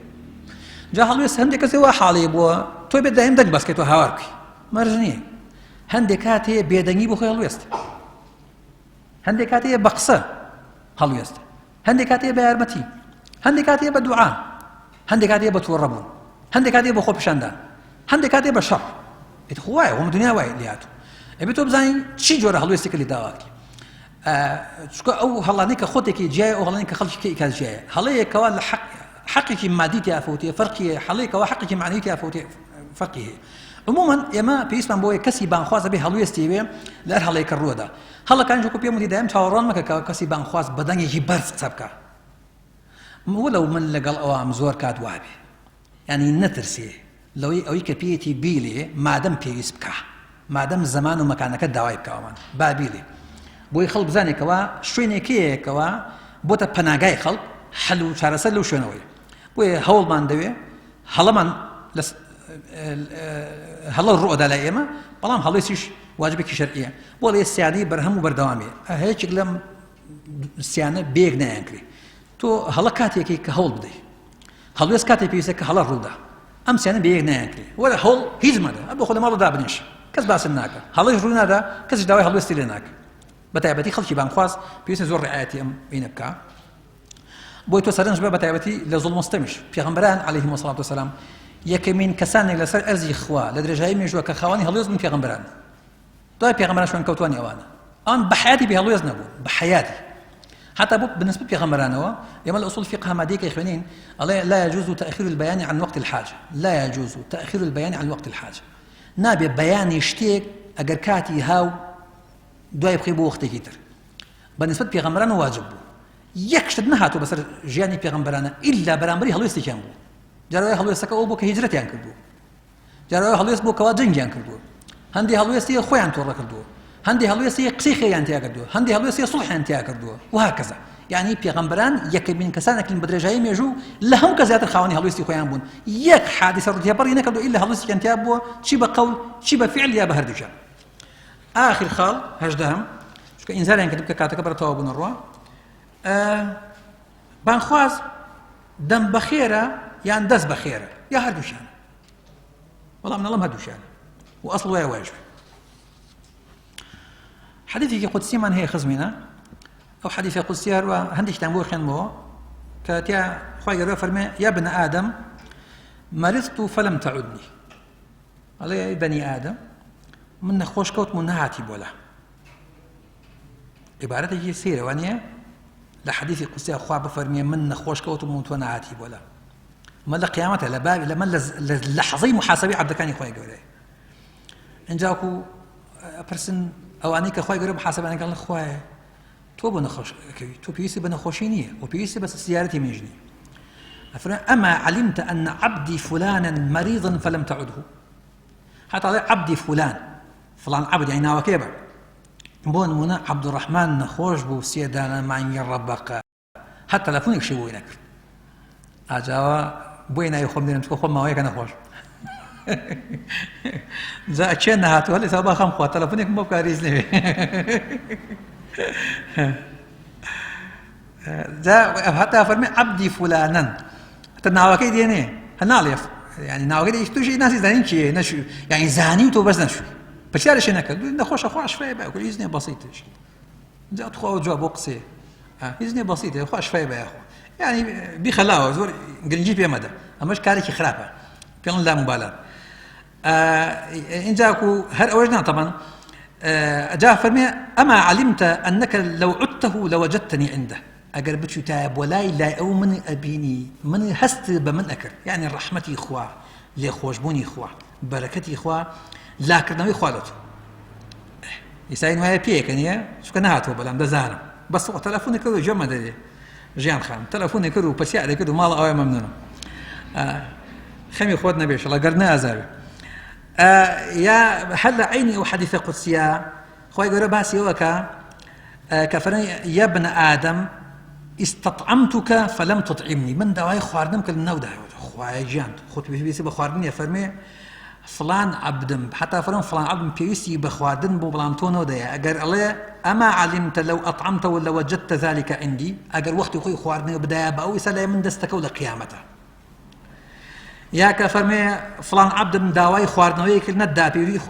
S1: جا هەڵوێست هەندێک کەسێ وا حاڵی بووە تۆ بێت دایم دەنگ بەسکەیت و هاوار بکەی مەرج نییە هەندێک کات هەیە بێدەنگی بۆ خۆی هەڵوێست هەندێک کات هەیە بە قسە هەڵوێست هەندێک کات هەیە بە یارمەتی هەندێک کات هەیە بە دوعا هەندێک کات هەیە بە تووڕەبوون هەندێک کات هەیە بە خۆپیشاندان هەندێک کات هەیە بە شەڕ ئیتر خۆ وایە هەموو دنیا وایە لێهاتوو ئەبێ تۆ بزانی چی جۆرە هەڵوێستێکە لێ داواکەی چونکە ئەو هەڵانەی کە خۆتێکی جیایە ئەو هەڵانەی کە خەڵکی کە ئیکات جیایە هەڵەیەکەوە لە حەق حەقێکی مادی تیا فەوتێ فەرقی هەیە هەڵەیەکەوە حەقێکی معنوی تیا فەوتێ فەرقی هەیە عموما ئێمە پێویستمان بۆیە کەسی بانخواز دەبێ هەڵوێستی بێ لە هەر هەڵەیەکە ڕووەدا هەڵەکان وەکو پێم وتی دایم چاوەڕوان مەکە کە کەسی بانخواز بە دەنگێکی بەرز قسە بکا ولو من لەگەڵ ئەوام زۆر کات وابێ یانی نەترسێ لەوەی ئەوەی کە پێیەتی بیلێ مادەم پێویست بکا مادەم زەمان و مەکانەکە داوای بکاوان با بیلێ بۆی خەڵک بزانێ کەوا شوێنێکەیە کەوا بۆتە پەناگای خەڵک حەل و چارەسەر لەو شوێنەوەی بۆیە هەوڵمان دەوێ هەڵەمان لە هەڵە ڕوئەدا لای ئێمە بەڵام هەڵوێستیش واجبێکی شەرعیە بۆ لێ سیادەی بەرهەم و بەردەوامی هەیەکێک لەم سیانە بێک نایانکرێ تۆ هەڵە کاتێکی کە هەوڵ بدەیت هەڵوێست کاتێ پێویستە کە هەڵە ڕوودا ئەم سیانە بەیەک نایانکرێ وەرە هەوڵ هیچ مەدە بۆ خۆ لە ماڵ دابنیش کەس باست ناکە هەڵەش ڕوو نادا کەسیش داوای هەڵوێستی لێ ناکە بە تایبەتی خەڵکی بانخواز پێویستە زۆر ڕعایەتی ئەم ئینە بکە بۆی تۆ سەرنج بە بە تایبەتی لە زوڵم و ستەمیش پێغەمبەران عەلەیهم وسڵات وسلام یەکەمین کەسانێک لەسەر ئەرزی خوا لە درێژایی مێژووە کە خاوەنی هەڵوێست بوون پێغەمبەران دوای پێغەمبەران شوێنکەوتوانی ئەوانە ئەوان بە حیاتی بێ هەڵوێست نەبوون بە حیاتی حتى بۆ بالنسبة پێغەمبەرانەوە ئێمە لە ئوصول فقه مادەیەک خوێنین ئەڵێ لا يجوز تأخير البيان عن وقت الحاجة لا يجوز تأخير البيان عن وقت الحاجة نابێ بەیانی شتێک ئەگەر کاتی هاو دوای بخەی بۆ وەختێکی تر بە نسبەت پێغەمبەران واجب بوو یەک شت نەهاتوو بەسەر ژیانی پێغەمبەرانە ئیلا بەرامبەری هەڵوێستێکیان بوو جارەوەی هەڵوێستەکە ئەو بۆ کە هیجرەتیان کردووە جارەوە هەڵوێست بۆ کەوا جەنگیان کردووە هەندی هەڵوێستی خۆیان تۆڕە کردووە هەندی هەڵوێستی قسەی خێریان تیا کردووە هەندی هەڵوێستی سوڵحیان تیا کردووە وهکذا یعنی پێغەمبەران یەکەمین کەسانێکن بە درێژایی مێژوو لە هەموو کەس زیاتر خاوەنی هەڵوێستی خۆیان بوون یەک حادیسە ڕووتێپەڕی نەکردو ئیلا هەڵوێستێکیان تیا بووە چی بە قەول چی بە فعل یا بە هەردووکیان ئاخر خاڵ هەژدەهەم چونکە ئینزاریان کردم کە کاتەکە بەرە تەواو بوونە ڕوە بانخواز دەم بەخێرە یان دەست بەخێرە یا هەردووشیان بەڵام نەڵم هەردووشیان و ئەسڵ وایە وایش بێ حەدیثێکی قودسیمان هەیە خزمینە ئەو حەدیثە قودسی هەروە هەندێکتان بۆ خوێنمەوە کە تیا خوای گەورە فەرمێ یا بن ئادەم مرضت فلم تعدني ئەڵێ ئەی بەنی ئادەم من نەخۆش کەوتم و نەهاتی بۆ لا. عیبارەتێکی سەیرە وانییە؟ لە حەدیثی قودسیا خوا بفەرمیێ من نەخۆش کەوتم و تۆ نەهاتی بۆ لام. مە لە قیامەتە لە بابی لە من لە لەحظەی محاسبەی عەبدەکانی خوای گەورەیە. ئینجاکو ئەپرسن ئەوانەی کە خوای گەورە محاسبەیان لەگەڵ خوایە تۆ بۆ نەخۆش ئەکەوی تۆ پێویستی بە نەخۆشی نییە و پێویستی بە زیارەتی منیش نییە. ئەفەرمێ ئەما علمت أن عبدي فلانا مريضا فلم تعده. حتى عبدي فلان فلان عبد يعني ناوەکەی بە بۆ نمونە عەبدولڕەحمان نەخۆش بوو سێ دانە مانگی ڕەبەقە هەر تەلەفۆنێکشی بۆی نەکرد ئاجاوە بۆی ناوی خۆم دێنم چکە خۆم ماوەیەکە نەخۆش جا کێ نەهاتووە لێ با خەم خوا تەلەفۆنێکم بۆ بکاریز نەوێ جا هەتا فەرمی عەبدی فلانەن هەتا ناوەکەی دێنێ هە ناڵێ یعنی ناوەکەی دێ تووشی ناسی زانین کێ نەشوی یعنی زانی و تۆ بەس نەشوی پرسیارشی نەکرد نەخۆشە خوا شفای بە هیچ نییە بەسیتش جا تخوا ئەو جواب بۆ قسەیە هیچ نییە بەسیتە خوا شفای بە یاخوا یعنی بیخەلاوە زۆر گرنگی پێ مەدە ئەمەش کارێکی خراپە پێڵن لا مبالات ئینجاکو هەر ئەوەش نا طبعا جا فەرمێ ئەما علمت أنك لو عدته لوجدتني عنده ئەگەر بچووتایە بۆ لای لای ئەو من ئەبینی من هەست بە من ئەکرد یعنی ڕەحمەتی خوا لێخۆشبوونی خوا بەرەکەتی خوا لاکردنەوەی خوا لە تۆ ئیسای وایە پێیەکە نییە چونکە نەهاتووە بەڵام دەزانم بەس تەلەفۆنی کرد و گوێمە دەدێ ژیان خان تەلەفۆنی کرد و پرسیاری کرد و ماڵ ئەوەی مەمنونم خەمی خۆت نەبێ شڵە گەر نازاوێ یا هەر لە عینی ئەو حەدیثە قودسیە خوای گەورە باسی ئەوە کە کە فەرمی یا ابن آدم استطعمتك فلم تطعمني من داوای خواردنم کرد نەودایەوە خوایە گیان خۆت پێویستی بە خواردن نیە فەرمێ فلان عبدم حتا فەرم فلان عبدم پێویستی بە خواردن بۆ بەڵام تۆ نەودایە ئەگەر ئەڵێ ئەما علمت لو أطعمت لوجدت ذلك عندي ئەگەر وەختی خۆی خواردنەوە بدایە بە ئەو ئیسا لای من دەستەکەو لە قیامەتە یا کە فەرمێ فلان عبدم داوای خواردنەوەی کرد نەدا پێوی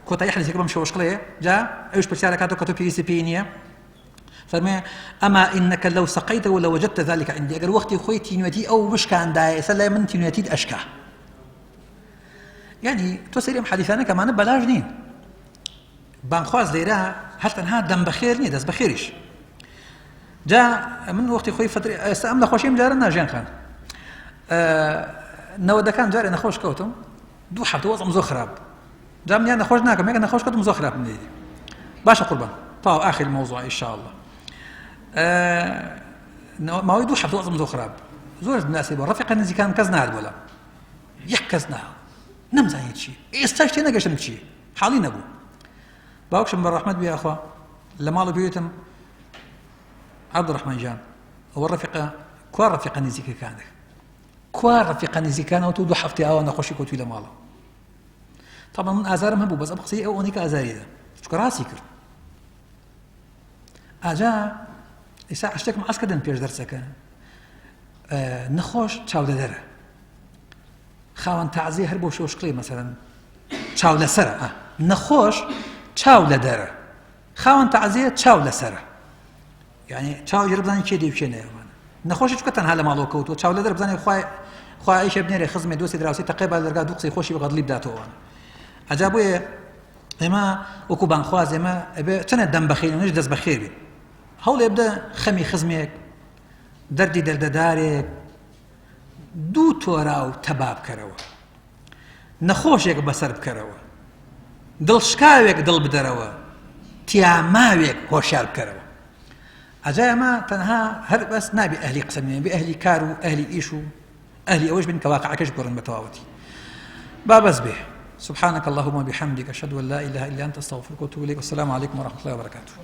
S1: کۆتایی حەدیسەکە بەم شێوە شکڵەیە جا ئەوش پرسیارەکاتەوە کە تۆ پێویستی پێی نییە فەرمێ ئەما إنك لو سقيته لوجدت ذلك عندي ئەگەر وەختی خۆی تینوێتی ئەو بشکاندایە ئێستا لای من تینوێتیت ئەشکا یعنی تۆ سەیری ئەم حەدیثانە کەمانە بەلاش نین بانگخواز لێرە هەر تەنها دەم بەخێر نییە دەست بەخێریش جا من وەختی خۆی فتری ئێستا ئەم نەخۆشیم جارە ناژیان خان نەوەدەکان جارێ نەخۆش کەوتم دوو هەفتە وەزعم زۆر خراپ جا منیان نەخۆش ناکەم یەکە نەخۆش کەوتم زۆر خراپم لێ باشە قوربان تاو آخر الموضوع إن شاء الله ماوەی دوو هەفتە وەزعم زۆر خراپ زۆر ناسی بۆ ڕەفیقە نزیکان کەس نهات بۆ لام یەک کەس نهات نەمزانی چی ئێستاش تێ نەگەشتم چی حاڵی نەبوو باوکشم بە ڕەحمەت بێ یاخوا لە ماڵە پێوتم عەبدوڕەحمان گیان ئەوە ڕەفیقە کوا ڕەفیقە نزیکەکانت کوا ڕەفیقە نزیکانەوە تۆ دوو هەفتەی ئاوا نەخۆشی کەوتوی لە ماڵەوە طبعا من ئازارم هەبوو بەس ئەم قسەی ئەو ئەوەی کە ئازاری دا چونکە ڕاستی کرد ئاجا ئێستا شتێکم عەرز کردن پێش دەرسەکە نەخۆش چاو لەدەرە خاوەن تەعزیە هەر بۆ شۆشکڵی مەسەرەن چاو لەسەرە نەخۆش چاو لە دەرە خاوەن تەعزیە چاو لەسەرە یعنی چاو ژێر بزانین کێ دێ کێ نەیەوانە نەخۆشی چکە تەنها لە ماڵەوە کەوتووە چاو لە دەر بزانین خوای خوایشە بنێرێ خزمێ دۆستی دراوسی تەقێ بە دەرگا دوو قسەی خۆشی بە دڵی بداتەوە ئەجا بۆیە ئێمە وەکو بانخواز ئێمە ئەبێ چەنە دەم بەخێر نش دەست بەخێر بێت هەوڵێ بدە خەمی خزمێک دەردی دەردەدارێک دوو تۆراو تەبا بکەرەوە نەخۆشێک بەسەر بکەرەوە دڵشکاوێک دڵ بدەرەوە تیاماوێک هۆشیار بکەرەوە ئەجا ئەمە تەنها هەر بەس نابێ ئەهلی قسە بێ بێ ئەهلی کار و ئەهلی ئیش و ئەهلی ئەوەش بن کە واقعەکەش بگۆڕن بە تەواوەتی با بەس بێ سبحانك اللهم وبحمدك أشهد أن لا إله إلا أنت أستغفرك وأتوب إليك والسلام عليكم ورحمة الله وبركاته.